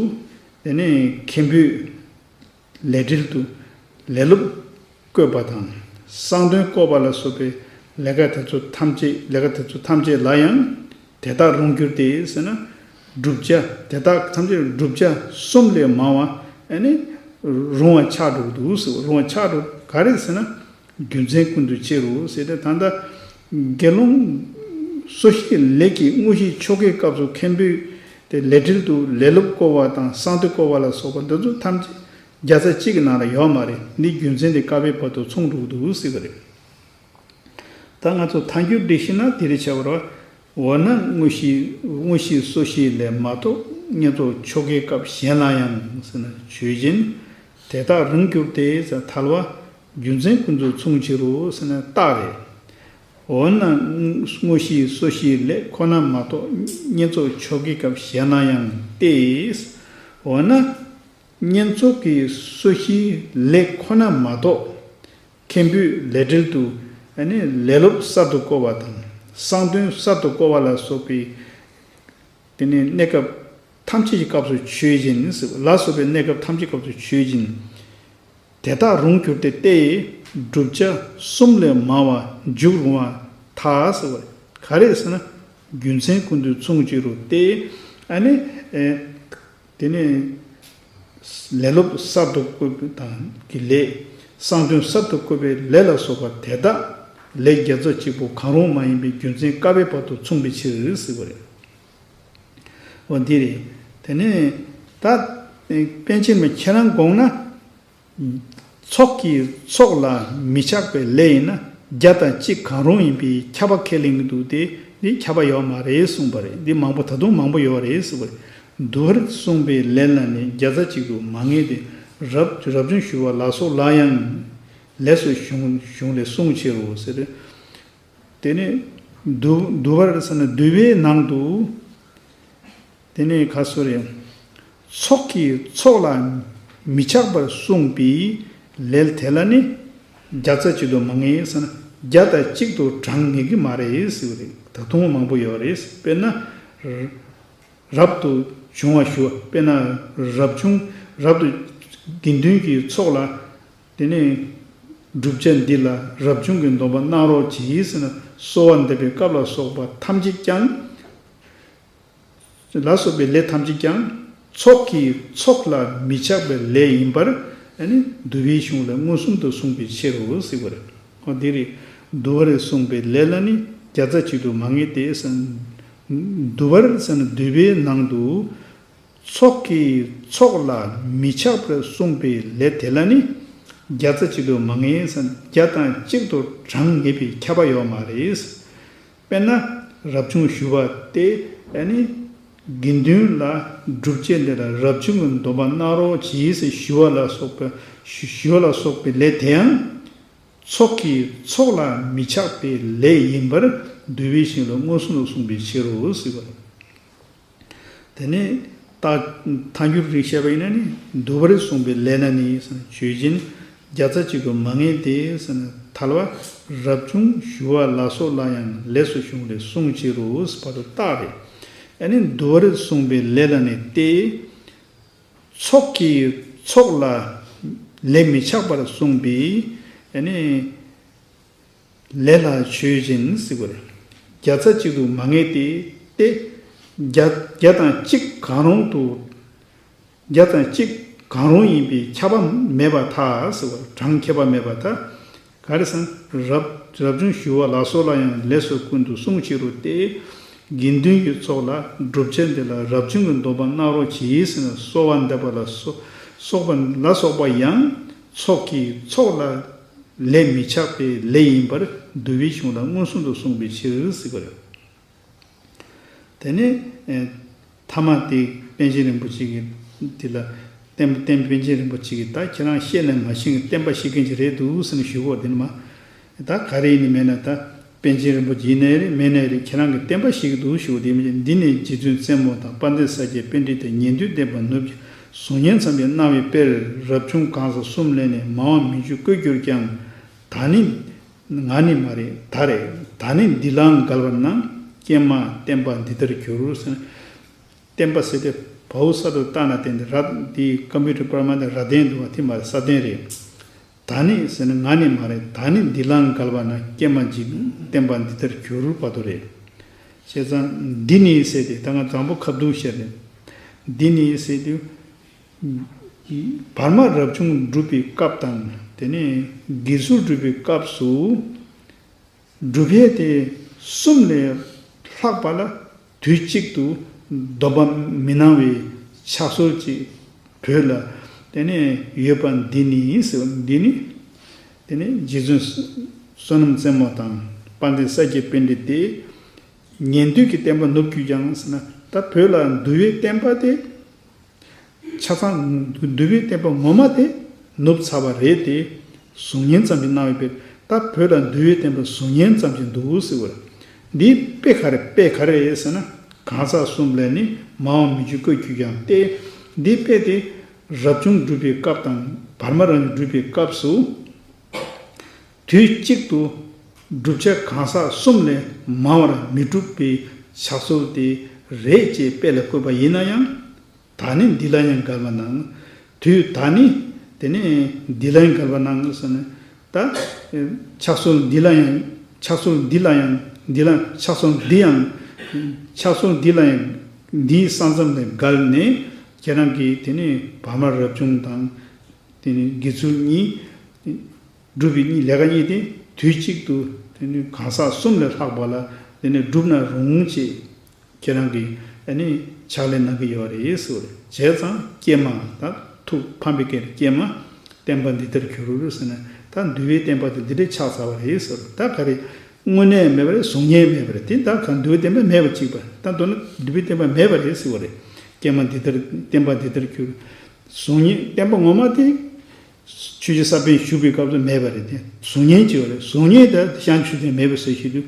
དེ་ནས་མཁན་པོས་ལས་འབྲེལ་དུ་ལས་སློབ་བསྐོས་པ་དང་། གསང་སྟོན་བསྐོ་བ་ལ་སོགས་པའི་ལས་ཀ་དེ་ཚོ་ཐམས་ཅད། ལས་ཀ་དེ་ཚོ་ཐམས་ཅད་ལ་ཡང་དེ་དག་རུང་གྱུར་ཏེ་ཟེར་ན། བསྒྲུབ་བྱ་དེ་དག་ཐམས་ཅད་བསྒྲུབ་བྱ་གསུམ་ལས་མང་བ་ཨ་ནི་རུང་བ་ཆགས་འགྲོ་འདུག་ཟེར། རུང་བ་ཆགས་འགྲོ་ག་རེ་ཟེར་ན། རྒྱུ་མཚན་ཀུན་ཏུ་མཚུངས་ཕྱིར་རོ་ཟེར་ཏེ། ད་ལྟ་དགེ་སློང་སོ་སྐྱེའི་ལས་ཀྱི་དངོས་གཞི་ཆོ་གའི་སྐབས་སུ་མཁན་པོས་དེ་ལས་འབྲེལ་དུ་ལས་སློབ་བསྐོ་བ་དང་གསང་སྟོན་བསྐོ་བ་ལ་སོགས་པ་འདི་ཚོ་ཐམས་ཅད་བརྒྱ་རྩ་གཅིག་གི་ནང་ལ་ཡོད་མ་རེད། འདི་རྒྱུ་མཚན་དེ་བཀག་པའི་བར་དུ་མཚུངས་འགྲོ་གི་འདུག་ཟེར་གི་རེད། ད་ང་ཚོ་ཐལ་འགྱུར་འགྲེལ་ཤེས་ན་དེ་རེད་བྱ་བར། འོ་ན་དངོས་གཞི་དངོས་གཞི་སོ་སྐྱེའི་ལས་མ་གཏོགས་བསྙེན་རྫོགས་ཆོ་གའི་སྐབས་གཞན་ལ་ཡང་ཟེར་ན། ཆོས་ཅན། དེ་དག་རུང་གྱུར་ཏེ་ཟེར་ཐལ་བ། རྒྱུ་མཚན་ཀུན་ཏུ་མཚུངས་ཕྱིར་རོ་ཟེར་ན་རྟགས་རེད། འོ་ན་དངོས་གཞི་སོ་སྐྱེའི་ལས་ཁོ་ན་མ་གཏོགས་བསྙེན་རྫོགས་ཆོ་གའི་སྐབས་གཞན་ལ་ཡང་སྟེ། འོ་ན་བསྙེན་རྫོགས་ཀྱི་སོ་སྐྱེའི་ལས་ཁོ་ན་མ་གཏོགས། མཁན་པོས་ལས་འབྲེལ་དུ་ཨ་ནི་ལས་སློབ་གསར་དུ་བསྐོ་བ་དང་། གསང་སྟོན་གསར་དུ་བསྐོ་བ་ལ་སོགས་པའི་དེ་ནི་གནས་སྐབས་ཐམས་ཅད་ཀྱི་སྐབས་སུ་ཆོས་ཅན་ཟེར། ལ་སོགས་པའི་གནས་སྐབས་ཐམས་ཅད་སྐབས་སུ་ཆོས་ཅན། དེ་དག་རུང་གྱུར་ཏེ་སྟེ། བསྒྲུབ་བྱ་གསུམ་ལས་མང་བ་འཇུག་རུང་བར་ཐལ་ཟེར་བ་ག་རེ་ཟེར་ན། རྒྱུ་མཚན་ཀུན་ཏུ་མཚུངས་ཕྱིར་རོ་སྟེ། ཨ་ནི་ཨེ། དེ་ནས་ལས་སློབ་གསར་དུ་བསྐོས་པ་དང་གི་ལས། གསང་སྟོན་གསར་དུ་བསྐོས་པའི་ལས་ལ་སོགས་པ་དེ་དག་ལས་བརྒྱ་རྩ་གཅིག་པོ་གང་རུང་མ་ཡིན་པའི་རྒྱུ་མཚན་བཀག་པའི་བར་དུ་མཚུངས་པའི་ཕྱིར་ཟེར་བ་རེད། འོ་འདི་རེད། དེ་ནས་ད་པཎ་ཆེན་མ་ཁྱེད་རང་དགོངས་ན། ཚོགས་ཀྱི་ཚོགས་ལ་མི་ཆགས་པའི་ལས་ཡིན་ན་བརྒྱ་དང་གཅིག་གང་རུང་ཡིན་པའི་ཁྱབ་པ་ཁས་ལེན་གྱི་འདུག་སྟེ། འདི་ཁྱབ་པ་ཡོད་མ་རེད་གསུངས་པ་རེད། འདི་མང་པོ་ད་དུང་མང་པོ་ཡོད་རེད་གསུངས་པ་རེད། འདུལ་བར་གསུངས་པའི་ལས་ལ་ནི་བརྒྱ་རྩ་གཅིག་ཏུ་མ་ངེས་ཏེ། རབ་རབ་བྱུང་ཞུ་བ་ལ་སོགས་ལ་ཡང་ལས་སུ་གཞུང་གཞུང་ལས་གསུངས་ཕྱིར་རོ་ཟེར། དེ་ནས་འདུལ་འདུལ་བར་ཟེར་ན་འདུལ་བའི་ནང་དུ། དེ་ནས་ག་སོ་རེད། ཚོགས་ཀྱི་ཚོགས་ལ་མི་ཆགས་པར་གསུངས་པའི་ལས་དེ་ལ་ནི་བརྒྱ་རྩ་གཅིག་ཏུ་མ་ངེས་ཟེར་ན། བརྒྱ་དང་གཅིག་ཏུ་གྲངས་ངེས་ཀྱི་མ་རེད་ཟེར་བ་རེད། ད་དུང་མང་པོ་ཡོད་རེད། དཔེར་ན། རབ་ཏུ་བྱུང་བ་ཞུ་བ། དཔེར་ན་རབ་བྱུང་རབ་ཏུ་དགེ་འདུན་གྱི་ཚོགས་ལ། དེ་ནས་བསྒྲུབ་བྱ་འདི་ལ་རབ་བྱུང་གི་སྡོམ་པ་གནང་རོགས་གྱིས་ཟེར་ན། གསོལ་བ་འདེབས་པའི་སྐབས་ལ་སོགས་པ་ཐམས་ཅད་ཀྱང་། ལ་སོགས་པའི་ལས་ཐམས་ཅད་ཀྱང་ཚོགས་ཀྱི་ཚོགས་ལ་མི་ཆགས་པའི་ལས་ཡིན་པར་ཨ་ནི་འདུལ་བའི་གཞུང་ལས་མངོན་སུམ་དུ་གསུངས་པའི་ཕྱིར་རོ་ཟེར་བ་རེད། འོ་འདི་རེད། འདུལ་བར་གསུངས་པའི་ལས་ལ་ནི་བརྒྱ་རྩ་གཅིག་ཏུ་མ་ངེས་ཏེ་ཟེར། འདུལ་བར་ཟེར་ན་འདུལ་བའི་ནང་དུ། ཚོགས་ཀྱི་ཚོགས་ལ་མི་ཆགས་པར་གསུངས་པའི་ལས་དེ་ལ་ནི། བརྒྱ་རྩ་གཅིག་ཏུ་མ་ངེས་ཟེར། བརྒྱ་དང་གཅིག་ཏུ་གྲངས་ངེས་པའི་ཁྱབ་པ་ཡོད་མ་རེད། དཔེར་ན་རབ་བྱུང་ཞུ་བ་སྟེ། ཨ་ནི་དགེ་འདུན་ལ་བསྒྲུབ་བྱ་འདི་ལ་རབ་བྱུང་གི་སྡོམ་པ་གནང་རོགས་གྱིས་ཟེར་ཞུ་བ་ལ་སོགས་པའི་ཞུ་ཞུ་བ་ལ་སོགས་པའི་ལས་དེ་ཡང་། ཚོགས་ཀྱིས་ཚོགས་ལ་མི་ཆགས་པའི་ལས་ཡིན་པར་འདུལ་བའི་ཞིང་ལ་མངོན་སུམ་དུ་གསུངས་པའི་ཕྱིར་རོ་ཟེར་བ་རེད། དེ་ནས་རྟགས་ཐལ་འགྱུར་རིགས་བཤད་པ་ཡིན་ན་ནི། འདུལ་བར་གསུངས་པའི་ལས་ལ་ནི་ཟེར་ན། ཆོས་ཅན། བརྒྱ་རྩ་གཅིག་ཏུ་མ་ངེས་ཏེ་ཟེར་ན། ཐལ་བ། རབ་བྱུང་ཞུ་བ་ལ་སོགས་ལ་ཡང་ལས་སུ་བྱུང་བའི་གསུང་ཕྱིར་རོ་ཟེར་བ་དང་རྟགས་རེད། ཨ་ནི་འདུལ་བར་གསུངས་པའི་ལས་ལ་ནི་སྟེ། ཚོགས་ཀྱིས་ཚོགས་ལ་ལས་མི་ཆགས་པར་གསུངས་པའི་ཨ་ནི་ལས་ལ་ཆོས་ཅན་ཟེར་བ་རེད། བརྒྱ་རྩ་གཅིག་ཏུ་མ་ངེས་ཏེ། སྟེ། བརྒྱ་བརྒྱ་དང་གཅིག་གང་རུང་དུ། བརྒྱ་དང་གཅིག་གང་རུང་ཡིན་པས་ཁྱབ་པ་མེད་པར་ཐལ་ཟེར་བ། གྲངས་ཁྱབ་པ་མེད་པར་ཐལ། ག་རེ་ཟེར་ན། རབ་རབ་བྱུང་ཞུ་བ་ལ་སོགས་ལ་ཡང་ལས་སུ་ཀུན་ཏུ་གསུངས་ཕྱིར་རོ་སྟེ། དགེ་འདུན་གྱི་ཚོགས་ལ་བསྒྲུབ་བྱ་འདི་ལ་རབ་བྱུང་གི་སྡོམ་པ་གནང་རོགས་གྱིས་ཟེར་ན། གསོལ་བ་འདེབས་པ་ལ་སོགས་སོགས་པ་ལ་སོགས་པ་ཡང་ཚོགས་ཀྱིས་ཚོགས་ལ་ལས་མི་ཆགས་པའི་ལས་ཡིན་པར་འདུལ་བའི་གཞུང་ལ་མངོན་སུམ་དུ་གསུངས་པའི་ཕྱིར་ཟེར་བ་རེད། དེ་ནས་ཨེ་ཐ་མ་དེ་པཎ་ཆེན་རིན་པོ་ཆེ་གིས་དེ་ལ་བསྟན་བསྟན་པཎ་ཆེན་རིན་པོ་ཆེ་གིས་ད་ཁྱེད་རང་བཤད་ནས་མ་ཤེས་ཀྱི་བསྟན་པ་བཤིག་མཁན་ཅིག་རེད་འདུག་ཟེར་ནས་ཞུ་གོ། དེ་ནི་མ་ད་ག་རེ་ཡིན་ནི་མེད་ན། ད་པཎ་ཆེན་རིན་པོ་ཆེ་ཡིན་ནའི་རེད། མེད་ནའི་རེད། ཁྱེད་རང་གིས་བསྟན་པ་བཤིག་གི་འདུག་ཞུ་གོ། དེ་མིན་འདི་ནི་རྗེ་བཙུན་བཙུན་མོ་དང་། དཔལ་ལྡན་ས་སྐྱའི་པཎྜི་ཏ། ཉན་ཐོས་སྡེ་པ་ནུབ་ཀྱི་གཟུགས་བརྙན་ཙམ་ཞིག་སྣང་བའི་དཔེར། རབ་བྱུང་གང་ཟག་གསུམ་ལས་ནི། མང་བ་མི་འཇུག་བཀོད་གྱུར་ཀྱང་། ད་ནི་ང་ནི་མ་རེད། ད་རེད། ད་ནི་འདི་ལའང་འགལ་བར་སྣང་། ཀྱེ་མ་བསྟན་པ་འདི་ལྟར་གྱུར་ཟེར་ན། བསྟན་པ་ཟེར་དེ་བའུ་ས་དུ་བཏགས་ན་བསྟན་ཏེ། ར་འདི་ཀམ་པུ་ཊར་པར་མ་དེ་ར་བསྟན་འདུག་བ། དེ་མ་རེད། ས་བསྟན་རེད། ད་ནི་ཟེར་ན་ང་ནི་མ་རེད། ད་ནི་འདི་ལའང་འགལ་བར་སྣང་། ཀྱེ་མ་འཇིག་བསྟན་པ་འདི་ལྟར་གྱུར་བར་དུ་རེད། བྱས་ཙང་འདི་ནི་ཟེར་དེ་ད་ང་བཟང་པོ་ཁ་བསྡུ་བཤད་རེད། འདི་ནི་ཟེར་དུས། བར་མ་རབ་བྱུང་སྒྲུབ་པའི་སྐབས་དང་། དེ་ནས་དགེ་ཚུལ་སྒྲུབ་པའི་སྐབས་སུ། སྒྲུབ་ཡས་དེ་གསུམ་ལས་ལྷག་པ་ལ་དུས་གཅིག་ཏུ་སྡོམ་པ་མི་གནང་བའི་ཕྱག་སྲོལ་ཅིག་བོད་ལ་དེ་ནས་ཡོད་པ་འདི་ནི་ཟེར་བ་འདི་ནི། དེ་ནས་རྗེ་བཙུན་བསོད་ནམས་རྩེ་མོ་དང་། དཔལ་ལྡན་ས་སྐྱའི་པཎྜི་ཏས་ཉན་ཐོས་ཀྱི་བསྟན་པ་ནུབ་གྱུར་ཀྱང་ཟེར་ན། ད་བོད་ལ་འདུལ་བའི་བསྟན་པ་དེ་ཆ་ཚང་འདུལ་བའི་བསྟན་པ་ངོ་མ་དེ་ནུབ་ཚར་བ་རེད་དེ། གཟུགས་བརྙན་ཙམ་ཞིག་སྣང་བའི་དཔེར། ད་བོད་ལ་འདུལ་བའི་བསྟན་པ་གཟུགས་བརྙན་ཙམ་ཞིག་འདུག་ཟེར་བ་རེད། འདིའི་དཔེ་ག་རེ་དཔེ་ག་རེ་རེད་ཟེར་ན། གང་ཟག་གསུམ་ལས་ནི། མང་བ་མི་འཇུག་བཀོད་གྱུར་ཀྱང་སྟེ། འདིའི་དཔེ་དེ་རབ་བྱུང་སྒྲུབ་པའི་སྐབས་དང་། བར་མ་རབ་བྱུང་སྒྲུབ་པའི་སྐབས་སུ། དུས་གཅིག་ཏུ་བསྒྲུབ་བྱ་གང་ཟག་གསུམ་ལས་མང་བར་མི་སྒྲུབ་པའི་ཕྱག་སྲོལ་དེ་རེད་ཅེས་དཔེ་ལ་བཀོད་པ་ཡིན་ན་ཡང་། ད་ནི་འདི་ལ་ཡང་འགལ་བར་སྣང་། དུས་ད་ནི་དེ་ནས་འདི་ལ་ཡང་འགལ་བར་སྣང་ཟེར་ནས། ད་ཕྱག་སྲོལ་འདི་ལ་ཡང་། ཕྱག་སྲོལ་འདི་ལ་ཡང་། འདི་ལ་ཕྱག་སྲོལ་འདི་ཡང་། ཕྱག་སྲོལ་འདི་ལ་ཡང་འདིའི་ས་མཚམས་ལས་བརྒལ་ནས། ཁྱེད་རང་གིས་དེ་ནས་བར་མ་རབ་བྱུང་དང་། དེ་ནས་དགེ་ཚུལ་གཉིས། སྒྲུབ་པའི་གཉིས། ལས་ཀ་གཉིས་དེ་དུས་གཅིག་ཏུ་དེ་ནི་གང་ཟག་གསུམ་ལས་ལྷག་པ་ལ་དེ་ནི་བསྒྲུབ་ན་རུང་ཅེས་ཁྱེད་རང་གིས་ཨ་ནི་ཕྱག་ལས་གནང་གི་ཡོད་རེད་ཟེར་བ་རེད། བྱས་ཙང་ཀྱེ་མ། ད་ཐུགས་ཕམ་པའི་སྐད། ཀྱེ་མ་བསྟན་པ་འདི་ལྟར་གྱུར་ཟེར་ན། ད་འདུལ་བའི་བསྟན་པ་དེ་འདི་འདྲས་ཆགས་ཚར་བ་རེད་ཟེར་བ་རེད། ད་ག་རེ། དངོས་གནས་མེད་པ་རེད། གཟུགས་བརྙན་མེད་པ་རེད། དེ་ད་ག་འདུལ་བའི་བསྟན་པ་མེད་པ་གཅིག་པ། ད་མདོར་ན་འདུལ་བའི་བསྟན་པ་མེད་པ་རེད་ཟེར་བ་རེད། ཀྱེ་མ་འདི་ལྟར། བསྟན་པ་འདི་ལྟར་གྱུར། གཟུགས་བརྙན། བསྟན་པ་ངོ་མ་དེ། ཆོས་རྗེ་ས་པཎ་བཞུགས་པའི་སྐབས་སུ་མེད་པ་རེད་དེ། གཟུགས་བརྙན་གྱི་བ་རེད། གཟུགས་བརྙན་དེ་བྱང་ཆུབ་སེམས་མེད་པ་ཟེར་ཞིག་ཏུ།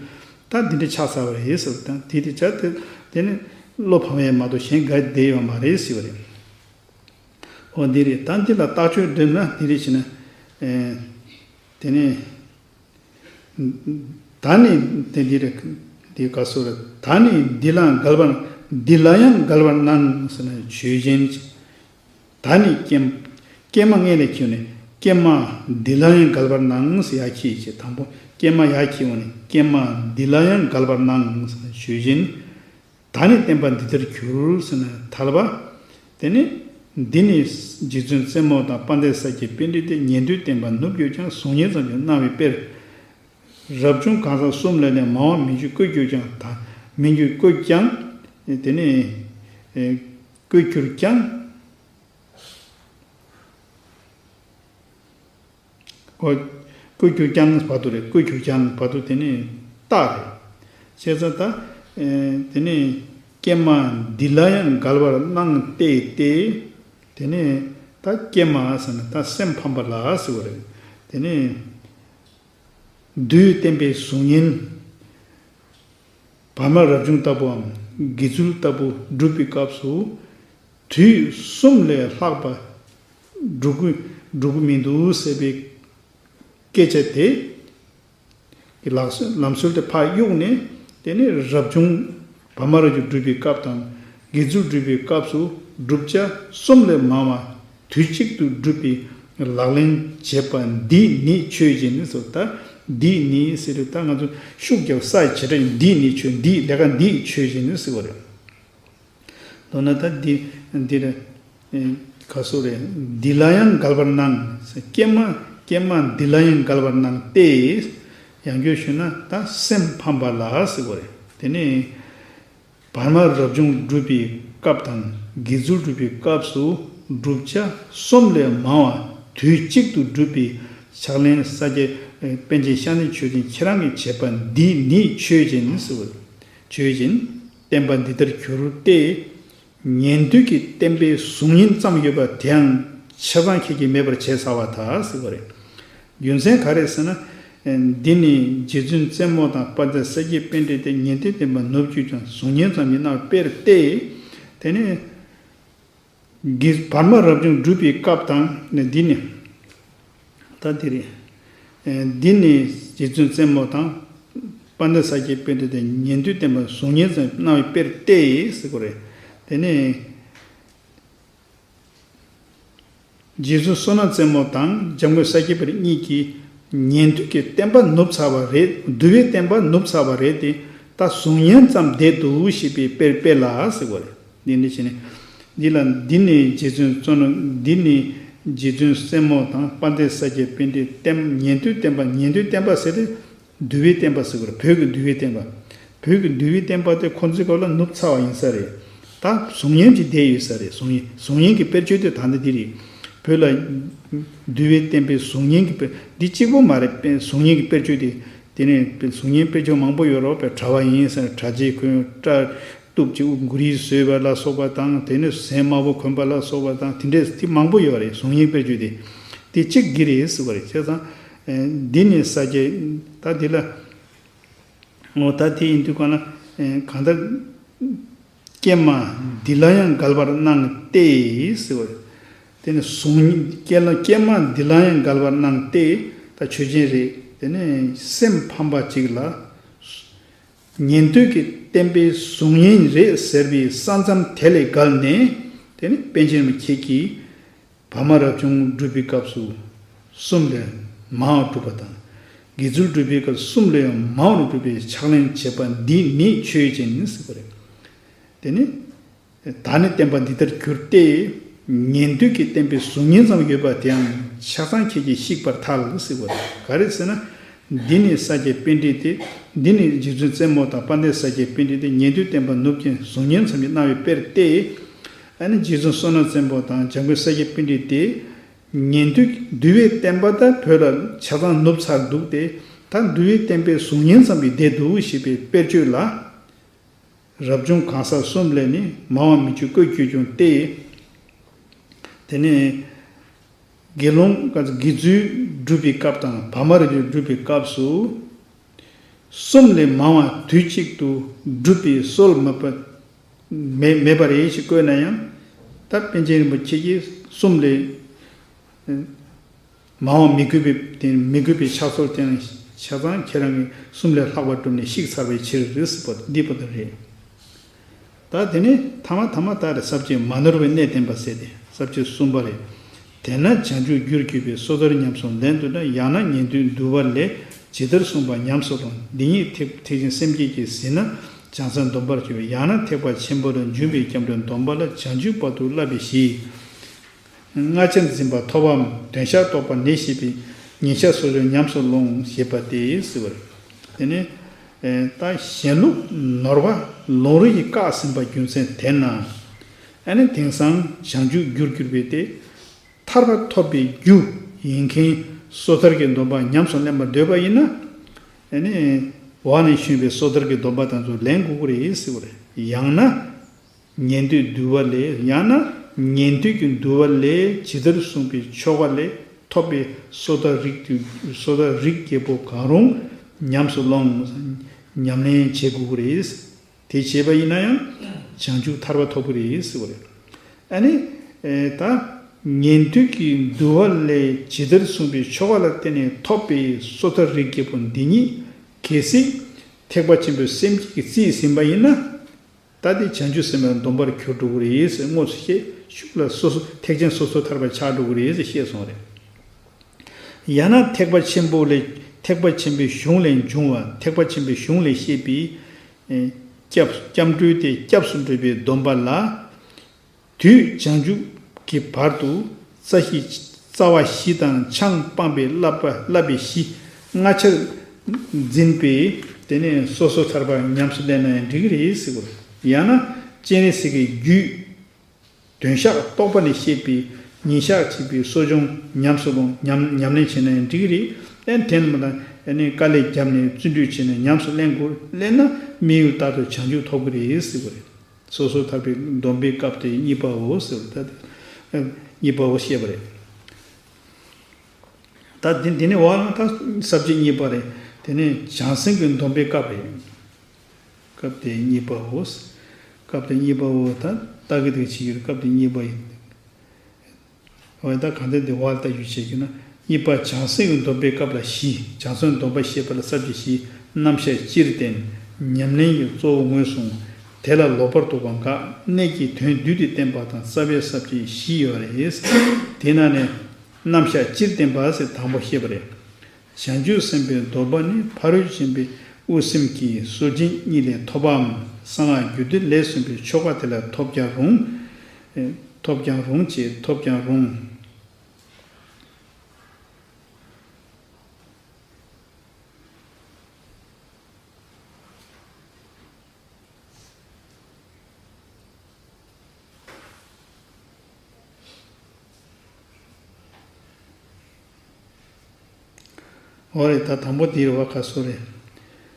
ད་འདི་འདྲ་ཆགས་ཚར་བ་རེད་ཟེར། ད་དེ་དེ་ཆ་དེ་དེ་ནི་བློ་ཕམ་ཡས་མ་གཏོགས་གཞན་འགའ་བསྡད་ཡོད་མ་རེད་ཟེར་བ་རེད། འོ་འདི་རེད། ད་འདི་ལ་རྟགས་ཆོས་འདོན་ན་འདི་རེད་ཟེར་ན། ཨེ། དེ་ནི། ད་ནི་དེ་འདི་རེད། འདི་ག་སོ་རེད། ད་ནི་འདི་ལའང་འགལ་བར། འདི་ལ་ཡང་འགལ་བར་སྣང་ཟེར་ན་ཆོས་ཅན། ད་ནི་ཀྱེ། ཀྱེ་མ་སྔོན་ལ་འཁྱེར་ནས། ཀྱེ་མ་འདི་ལ་ཡང་འགལ་བར་སྣང་ཟེར་ཡར་འཁྱེར་བྱས། དང་པོ་ཀྱེ་མ་ཡར་འཁྱེར་འོང་ནས། ཀྱེ་མ་འདི་ལ་ཡང་འགལ་བར་སྣང་ཟེར་ན་ཆོས་ཅན། ད་ནི་བསྟན་པ་འདི་ལྟར་གྱུར་ཟེར་ན་ཐལ་བ། དེ་ནི། འདི་ནི་རྗེ་བཙུན་བཙུན་མོ་དང་། དཔལ་ལྡན་ས་སྐྱའི་པཎྜི་ཏས། ཉན་ཐོས་བསྟན་པ་ནུབ་གྱུར་ཀྱང་། གཟུགས་བརྙན་ཙམ་ཞིག་སྣང་བའི་དཔེར། རབ་བྱུང་གང་ཟག་གསུམ་ལས་ནི། མང་བ་མི་འཇུག་བཀོད་གྱུར་ཀྱང་། ད་མི་འཇུག་བཀོད་ཀྱང་། དེ་ནི། ཨེ། བཀོད་གྱུར་ཀྱང་། ཨོ། བཀོད་གྱུར་ཀྱང་བར་དུ་རེད། བཀོད་གྱུར་ཀྱང་བར་དུ་དེ་ནི་རྟགས་རེད། བྱས་ཙང་ད། ཨེ། དེ་ནི་ཀྱེ་མ་འདི་ལ་ཡང་འགལ་བར་སྣང་སྟེ་སྟེ། དེ་ནི་ད་ཀྱེ་མ་ཟེར་ན་ད་སེམས་ཕམ་པ་ལ་ཟེར་བ་རེད། དེ་ནི། བདུད་བསྟན་པའི་གཟུགས་བརྙན། བར་མ་རབ་བྱུང་ལྟ་བུའམ་དགེ་ཚུལ་ལྟ་བུ་སྒྲུབ་པའི་སྐབས་སུ། དུས་གསུམ་ལས་ལྷག་པ་སྒྲུབ་ཀྱི་སྒྲུབ་ཀྱི་མི་འདུག་ཟེར་བའི་སྐད་ཆ་དེ། ལག་སྲོལ་ལམ་སྲོལ་དེ་ཕར་གཡུགས་ནས། དེ་ནས་རབ་བྱུང་བར་མ་རབ་བྱུང་སྒྲུབ་པའི་སྐབས་དང་། དགེ་ཚུལ་སྒྲུབ་པའི་སྐབས་སུ་བསྒྲུབ་བྱ་གསུམ་ལས་མང་བ་དུས་གཅིག་ཏུ་སྒྲུབ་པའི་ལག་ལེན་བྱེད་པ་འདི་ནི་ཆོས་ཅན་ཟེར། ད་འདི་ནི་ཟེར་དུས། ད་ང་ཚོ་ཤུགས་རྒྱབ་ས་བྱེ་བྲག་འདི་ནི་ཆོས། འདི་ལས་ཀ་འདི་ཆོས་ཅན་ཟེར་བ་རེད། མདོར་ན་ད་འདི་འདི་རེད། ག་སོ་རེད། འདི་ལ་ཡང་འགལ་བར་སྣང་། ཀྱེ་མ་ཀྱེ་མ་འདི་ལ་ཡང་འགལ་བར་སྣང་སྟེ། ཡང་བསྐྱར་ཞུས་ན་ད་སེམས་ཕམ་པ་ལ་ཟེར་བ་རེད། དེ་ནས་བར་མ་རབ་བྱུང་སྒྲུབ་པའི་སྐབས་དང་། དགེ་ཚུལ་སྒྲུབ་པའི་སྐབས་སུ་བསྒྲུབ་བྱ་གསུམ་ལས་མང་བ་དུས་གཅིག་ཏུ་སྒྲུབ་པའི་ཕྱག་ལེན་ས་སྐྱ་པཎ་ཆེན་ཤཱཀྱ་མཆོད་རྟེན་ཁྱེད་རང་གིས་བྱེད་པ་འདི་ནི་ཆོས་ཅན་ཟེར་བ་རེད། ཆོས་ཅན། བསྟན་པ་འདི་ལྟར་གྱུར་ཏེ། ཉན་ཐོས་ཀྱི་བསྟན་པའི་གཟུགས་བརྙན་ཙམ་ཡོད་པ་དེའང་ཆ་ཚང་ཁྱེད་ཀྱིས་མེད་པར་བྱས་ཚར་བ་དག་ཟེར་བ་རེད། རྒྱུ་མཚན་ག་རེ་ཟེར་ན། འདི་ནི་རྗེ་བཙུན་བཙུན་མོ་དང་དཔལ་ལྡན་ས་སྐྱའི་པཎྜི་ཏས་ཉན་ཐོས་བསྟན་པ་ནུབ་གཅིག་ཀྱང་གཟུགས་བརྙན་ཙམ་གྱིས་གནང་བའི་དཔེར་ཏེ། དེ་ནི། གི་བར་མ་རབ་བྱུང་སྒྲུབ་པའི་སྐབས་དང་ནི་འདི་ནི། ད་འདི་རེད། ཨེ། འདི་ནི་རྗེ་བཙུན་བཙུན་མོ་དང་། དཔལ་ལྡན་ས་སྐྱའི་པཎྜི་ཏས་ཉན་ཐོས་བསྟན་པ་གཟུགས་བརྙན་ཙམ་གནང་བའི་དཔེར་ཏེ་ཟེར་གོ་རེད། དེ་ནས་རྗེ་བཙུན་བསོད་ནམས་བཙུན་མོ་དང་འཇམ་མགོན་ས་སྐྱ་པཎྜི་ཏ་གཉིས་ཀྱིས་ཉན་ཐོས་ཀྱི་བསྟན་པ་ནུབ་ཚར་བ་རེད། འདུལ་བའི་བསྟན་པ་ནུབ་ཚར་བ་རེད་དེ། ད་གཟུགས་བརྙན་ཙམ་བསྡད་འདུག་ཞེས་པའི་དཔེར་དཔེ་ལ་ཟེར་གོ་རེད། འདི་འདྲ་བྱས་ནས། འདི་ལ་འདི་ནི་རྗེ་བཙུན་བཙུན་ནོ། འདི་ནི་རྗེ་བཙུན་བཙུན་མོ་དང་དཔལ་ལྡན་ས་སྐྱའི་པཎྜི་ཏས་ཉན་ཐོས་བསྟན་པ། ཉན་ཐོས་བསྟན་པ་ཟེར་ཏེ། འདུལ་བའི་བསྟན་པ་ཟེར་དགོས་རེད། བོད་ཀྱི་འདུལ་བའི་བསྟན་པ། བོད་ཀྱི་འདུལ་བའི་བསྟན་པ་དེ་ཁོ་ཚོའི་སྐབས་ལ་ནུབ་ཚར་བ་ཡིན་ས་རེད། ད་གཟུགས་བརྙན་གྱིས་བསྡད་ཡོད་ས་རེད། གཟུགས་བརྙན། གཟུགས་བརྙན་གྱི་དཔེར་བརྗོད་དེ་ད་ནི་འདི་རེད། བོད་ལ་འདུལ་བའི་བསྟན་པའི་གཟུགས་བརྙན་གྱི་དཔེ། འདི་གཅིག་པོ་མ་རེད། དཔེ་གཟུགས་བརྙན་གྱི་དཔེར་བརྗོད་དེ། དེ་ནས་དཔེ་གཟུགས་བརྙན་དཔེར་བརྗོད་མང་པོ་ཡོད་རེད་པས། གྲྭ་པ་ཡིན་ཟེར་ན་གྲྭ་ཆས་གོན། སྐྲ་གཏུབ་ཅིག་མགོ་རིལ་བཟོས་པ་ལ་སོགས་པ་དང་། དེ་ནས་གཟན་དམར་པོ་གོན་པ་ལ་སོགས་པ་དང་། དེ་འདྲས་དེ་མང་པོ་ཡོད་རེད། གཟུགས་བརྙན་དཔེར་བརྗོད་དེ། དེ་གཅིག་འདི་རེད་ཟེར་བ་རེད། བྱས་ཙང་། ཨེ། འདི་ནི་ས་སྐྱ། ད་འདི་ལ། འོ། ད་དེ་ཡིན་དུས་གང་ལ། ཨེ། གང་ལྟར། ཀྱེ་མ་འདི་ལ་ཡང་འགལ་བར་སྣང་སྟེ་ཟེར་བ་རེད། དེ་ནི་གཟུགས་བརྙན། ཀྱེ་ལ། ཀྱེ་མ་འདི་ལ་ཡང་འགལ་བར་སྣང་སྟེ། ད་ཆོས་ཅན་རེད། དེ་ནི་སེམས་ཕམ་པ་ཅིག་ལ། ཉན་ཐོས་ཀྱི་བསྟན་པའི་གཟུགས་བརྙན་རེད་ཟེར་བའི་ས་མཚམས་དེ་ལས་བརྒལ་ནས། དེ་ནི་པཎ་ཆེན་རིན་པོ་ཆེ་གིས་བར་མ་རབ་བྱུང་སྒྲུབ་པའི་སྐབས་སུ་གསུམ་ལས་མང་བ་སྒྲུབ་པ་དང་། དགེ་ཚུལ་སྒྲུབ་པའི་སྐབས་གསུམ་ལས་ཡང་མང་བ་སྒྲུབ་པའི་ཕྱག་ལེན་བྱེད་པ་འདི་ནི་ཆོས་ཅན་ཟེར་བ་རེད། དེ་ནི། ད་ནི་བསྟན་པ་འདི་ལྟར་གྱུར་ཏེ། ཉན་ཐོས་ཀྱི་བསྟན་པའི་གཟུགས་བརྙན་ཙམ་ཡོད་པ་དེའང་ཆ་ཚང་ཁྱེད་ཀྱིས་བཤིག་པར་ཐལ་ཟེར་བ་རེད། ག་རེ་ཟེར་ན། འདི་ནི་ས་སྐྱའི་པཎྜི་ཏས། འདི་ནི་རྗེ་བཙུན་བཙུན་མོ་དང་དཔལ་ལྡན་ས་སྐྱའི་པཎྜི་ཏས་ཉན་ཐོས་བསྟན་པ་ནུབ་ཀྱང་གཟུགས་བརྙན་ཙམ་གྱིས་གནང་བའི་དཔེར་ཏེ། ཨ་ནི་རྗེ་བཙུན་བསོད་ནམས་བཙུན་མོ་དང་འཇམ་མགོན་ས་སྐྱའི་པཎྜི་ཏས་ཉན་ཐོས། འདུལ་བའི་བསྟན་པ་ད་བོད་ལ་ཆ་ཚང་ནུབ་ཚར་འདུག་སྟེ། ད་འདུལ་བའི་བསྟན་པའི་གཟུགས་བརྙན་ཙམ་གྱིས་བསྡད་འདུག་ཞེས་པའི་དཔེར་བརྗོད་ལ། རབ་བྱུང་གང་ཟག་གསུམ་ལས་ནི་མང་བ་མི་བརྗོད་བཀོད་བརྗོད་ཀྱང་སྟེ། དེ་ནས་དགེ་སློང་། དགེ་ཚུལ་སྒྲུབ་པའི་སྐབས་དང་བར་མ་རབ་བྱུང་སྒྲུབ་པའི་སྐབས་སུ། གསུམ་ལས་མང་བ་དུས་གཅིག་ཏུ་སྒྲུབ་པའི་སྲོལ་མེད་པ། མེད་མེད་པ་རེད་ཞེས་བཀོད་ན་ཡང་། ད་པཎ་ཆེན་རིན་པོ་ཆེ་གིས་གསུམ་ལས་མང་བ་མི་དགོས་པའི། དེ་མི་དགོས་པའི་ཕྱག་སྲོལ་དེ་ཡང་ཆ་ཚང་ཁྱེད་རང་གིས་གསུམ་ལས་ལྷག་པ་བསྒྲུབས་ནས་བཤིག་ཚར་བའི་ཕྱིར་རེད་ཟེར་བ་འདི་པོ་དེ་རེད། ད་དེ་ནས་ཐ་མ་ཐ་མ་ད་རེ་ས་བཅད་མ་ནོར་བའི་གནད་བསྟན་པ་ཟེར་ཏེ། ས་བཅད་གསུམ་པ་རེད། དེས་ན་བྱང་ཆུབ་རྒྱུར་གྱུར་པའི་སོ་ཐར་ཉམས་སུ་ལེན་འདོད་ན། ཡང་ན་ཉན་ཐོས་འདུལ་བ་ལས་ཇི་ལྟར་གསུངས་པ་ཉམས་སུ་ལོངས། འདི་ཉིད་ཐེག་ཐེག་ཆེན་སེམས་བསྐྱེད་ཀྱིས་ཟིན་ན་བྱང་སེམས་སྡོམ་པར་འགྱུར། ཡང་ན་ཐེག་པ་ཆེན་པོ་ལ་འཇུག་པའི་སྐྱབས་འགྲོའི་སྡོམ་པ་ལ་བྱང་ཆུབ་བར་དུ་བསླབ་པའི་གཞི། སྔ་ཕྱིར་འཛིན་པ་ཐོབ་བམ་དོན་ཤར་རྟོགས་པ་ནི་ཞེས་པའི་ཉིན་ཞག་སོ་སོའི་ཉམས་སུ་ལོངས་ཞེས་པ་སྟེ་ཟེར་བ་རེད། དེ་ནས་ད་གཞན་ལུགས་ནོར་བ་ལོང་རིགས་ཀྱིས་བཀག་ཟིན་པ་རྒྱུ་མཚན་དེ་ན། ཨ་ནི་དེང་སང་བྱང་ཆུབ་རྒྱུར་གྱུར་པའི་དེ། ཐར་པ་ཐོབ་པའི་རྒྱུ་ཡིན་མཁན་སོ་ཐར་གྱི་སྡོམ་པ་ཉམས་སུ་ལེན་པར་འདོད་པ་ཡིན་ན། ཨ་ནི་འོག་ནས་ཞུས་པའི་སོ་ཐར་གྱི་སྡོམ་པ་དེ་ཚོ་ལེན་དགོས་ཀྱི་རེད་ཟེར་བ་རེད། ཡང་ན། ཉན་ཐོས་འདུལ་བ་ལས། ཡང་ན་ཉན་ཐོས་ཀྱི་འདུལ་བ་ལས་ཇི་ལྟར་གསུངས་པའི་ཆོ་ག་ལས་ ཐོབ་པའི་སོ་ཐར་རིགས་དུ་སོ་ཐར་རིགས་བརྒྱད་པོ་གང་རུང་ཉམས་སུ་ལོངས། ཉམས་ལེན་བྱེད་དགོས་ཀྱི་རེད། དེ་བྱས་པ་ཡིན་ན་ཡང་བྱང་ཆུབ་ཐར་པ་ཐོབ་ཀྱི་རེད་ཟེར་བ་རེད། ཨ་ནི། ཨེ། ད་ཉན་ཐོས་ཀྱི་འདུལ་བ་ལས་ཇི་ལྟར་གསུངས་པའི་ཆོ་ག་ལ་བརྟེན་ནས་ཐོབ་པའི་སོ་ཐར་རིགས་བརྒྱད་པོ་འདི་ཉིད་གལ་སྲིད་ཐེག་པ་ཆེན་པོའི་སེམས་བསྐྱེད་ཀྱིས་རྩིས་ཟིན་པ་ཡིན་ན། ད་དེ་བྱང་ཆུབ་སེམས་དཔའི་སྡོམ་པར་གྱུར་འགྲོ་གི་རེད་ཟེར་དངོས་སུ་བཤད། ཤུགས་ལ་སོ་སོ་ཐེག་ཆེན་སོ་སོ་ཐར་པ་ཆགས་འགྲོ་གི་རེད་ཟེར་བཤད་སོང་རེད། ཡང་ན་ཐེག་པ་ཆེན་པོ་ལས་ཐེག་པ་ཆེན་པོའི་གཞུང་ལས་འབྱུང་བ། ཐེག་པ་ཆེན་པོའི་གཞུང་ལས་བཤད་པའི། ཨེ། སྐྱབས་སྐྱབས་འགྲོའི་དེ་སྐྱབས་སུ་འགྲོ་བའི་སྡོམ་པ་ལ། དུས་བྱང་ཆུབ་ཀྱི་བར་དུ་རྩ་བཞི་རྩ་བ་བཞི་དང་ཆང་སྤངས་པའི་བསླབ་པ་བསླབ་པའི་གཞི་ལྔ་ཆར་འཛིན་པའི་དེ་ནས་སོ་སོ་ཐར་པ་ཉམས་སུ་ལེན་ན་ཡང་འགྲིག་གི་རེད་ཟེར་གོ། ཡང་ན་སྤྱན་རས་གཟིགས་ཀྱི་རྒྱུད་དོན་ཞགས་རྟོགས་པ་ནས་བཤད་པའི་ཉིན་ཞག་གཅིག་པའི་གསོ་སྦྱོང་ཉམས་སུ་ལོངས། ཉམས་ཉམས་ལེན་བྱས་ན་ཡང་འགྲིག་གི་རེད། ཨེ། དེ་མ་ད་ཨ་ནི་དཀའ་ལས་བརྒྱབ་ནས་བརྩོན་འགྲུས་བྱས་ནས་ཉམས་སུ་ལེན་དགོས། ལེན་ན་དམིགས་ཡུལ་ལྟར་དུ་བྱང་ཆུབ་ཐོབ་ཀྱི་རེད་ཟེར་གོ་རེད། སོ་སོ་ཐར་པའི་སྡོམ་པའི་སྐབས་དེ་གཉིས་པའོ་ཟེར་བ་ད་གཉིས་པའོ་བཤད་པ་རེད། ད་འདི་འདི་ནི་འོག་ན་ད་ས་བཅད་གཉིས་པ་རེད། དེ་ནས་བྱང་སེམས་ཀྱི་སྡོམ་པའི་སྐབས་རེད། སྐབས་དེ་གཉིས་པའོ། སྐབས་དེ་གཉིས་པའོ། ད་ལྟ་གི་དེ་བྱེད་ཀྱི་རེད། སྐབས་དེ་གཉིས་པ་ཡིན། འོ་ད་གང་ལྟར་འདི་བར་ལྟ་ཞུ་བྱེད་རྒྱུ་ན། གཉིས་པ་བྱང་སེམས་ཀྱི་སྡོམ་པའི་སྐབས་ལ་བཞི། བྱང་སེམས་སྡོམ་པ་བཤད་པ་ལ་ས་བཅད་བཞི། རྣམ་གཞག་སྤྱིར་བསྟན། ཉམས་ལེན་གྱི་གཙོ་བོ་ངོས་བཟུང་། དེ་ལ་ལོག་པར་རྟོག་པ་འགག། གནད་ཀྱི་དོན་བསྡུས་ཏེ་བསྟན་པ་དང་རྩ་བའི་ས་བཅད་བཞི་ཡོད་རེད། དེ་ནང་ནས་རྣམ་གཞག་སྤྱིར་བསྟན་པ་ཟེར་དང་པོ་བཤད་པ་རེད། བྱང་ཆུབ་སེམས་དཔའི་སྡོམ་པ་ནི་ཕ་རོལ་ཕྱིན་པའི་དབུགས་སེམས་ཀྱི་སྲོལ་འབྱིན་གཉིས་ལས་ཐོབ་པའམ། གསང་སྔགས་རྒྱུད་སྡེ་ལས་གསུངས་པའི་ཆོ་ག་དེ་ལ་ཐོབ་ཀྱང་རུང་། ཐོབ་ཀྱང་རུང་། ཅེས་ཐོབ་ཀྱང་རུང་། འོ་རེད། ད་དང་པོ་འདི་རེད་བ། ཁ་སོ་རེད།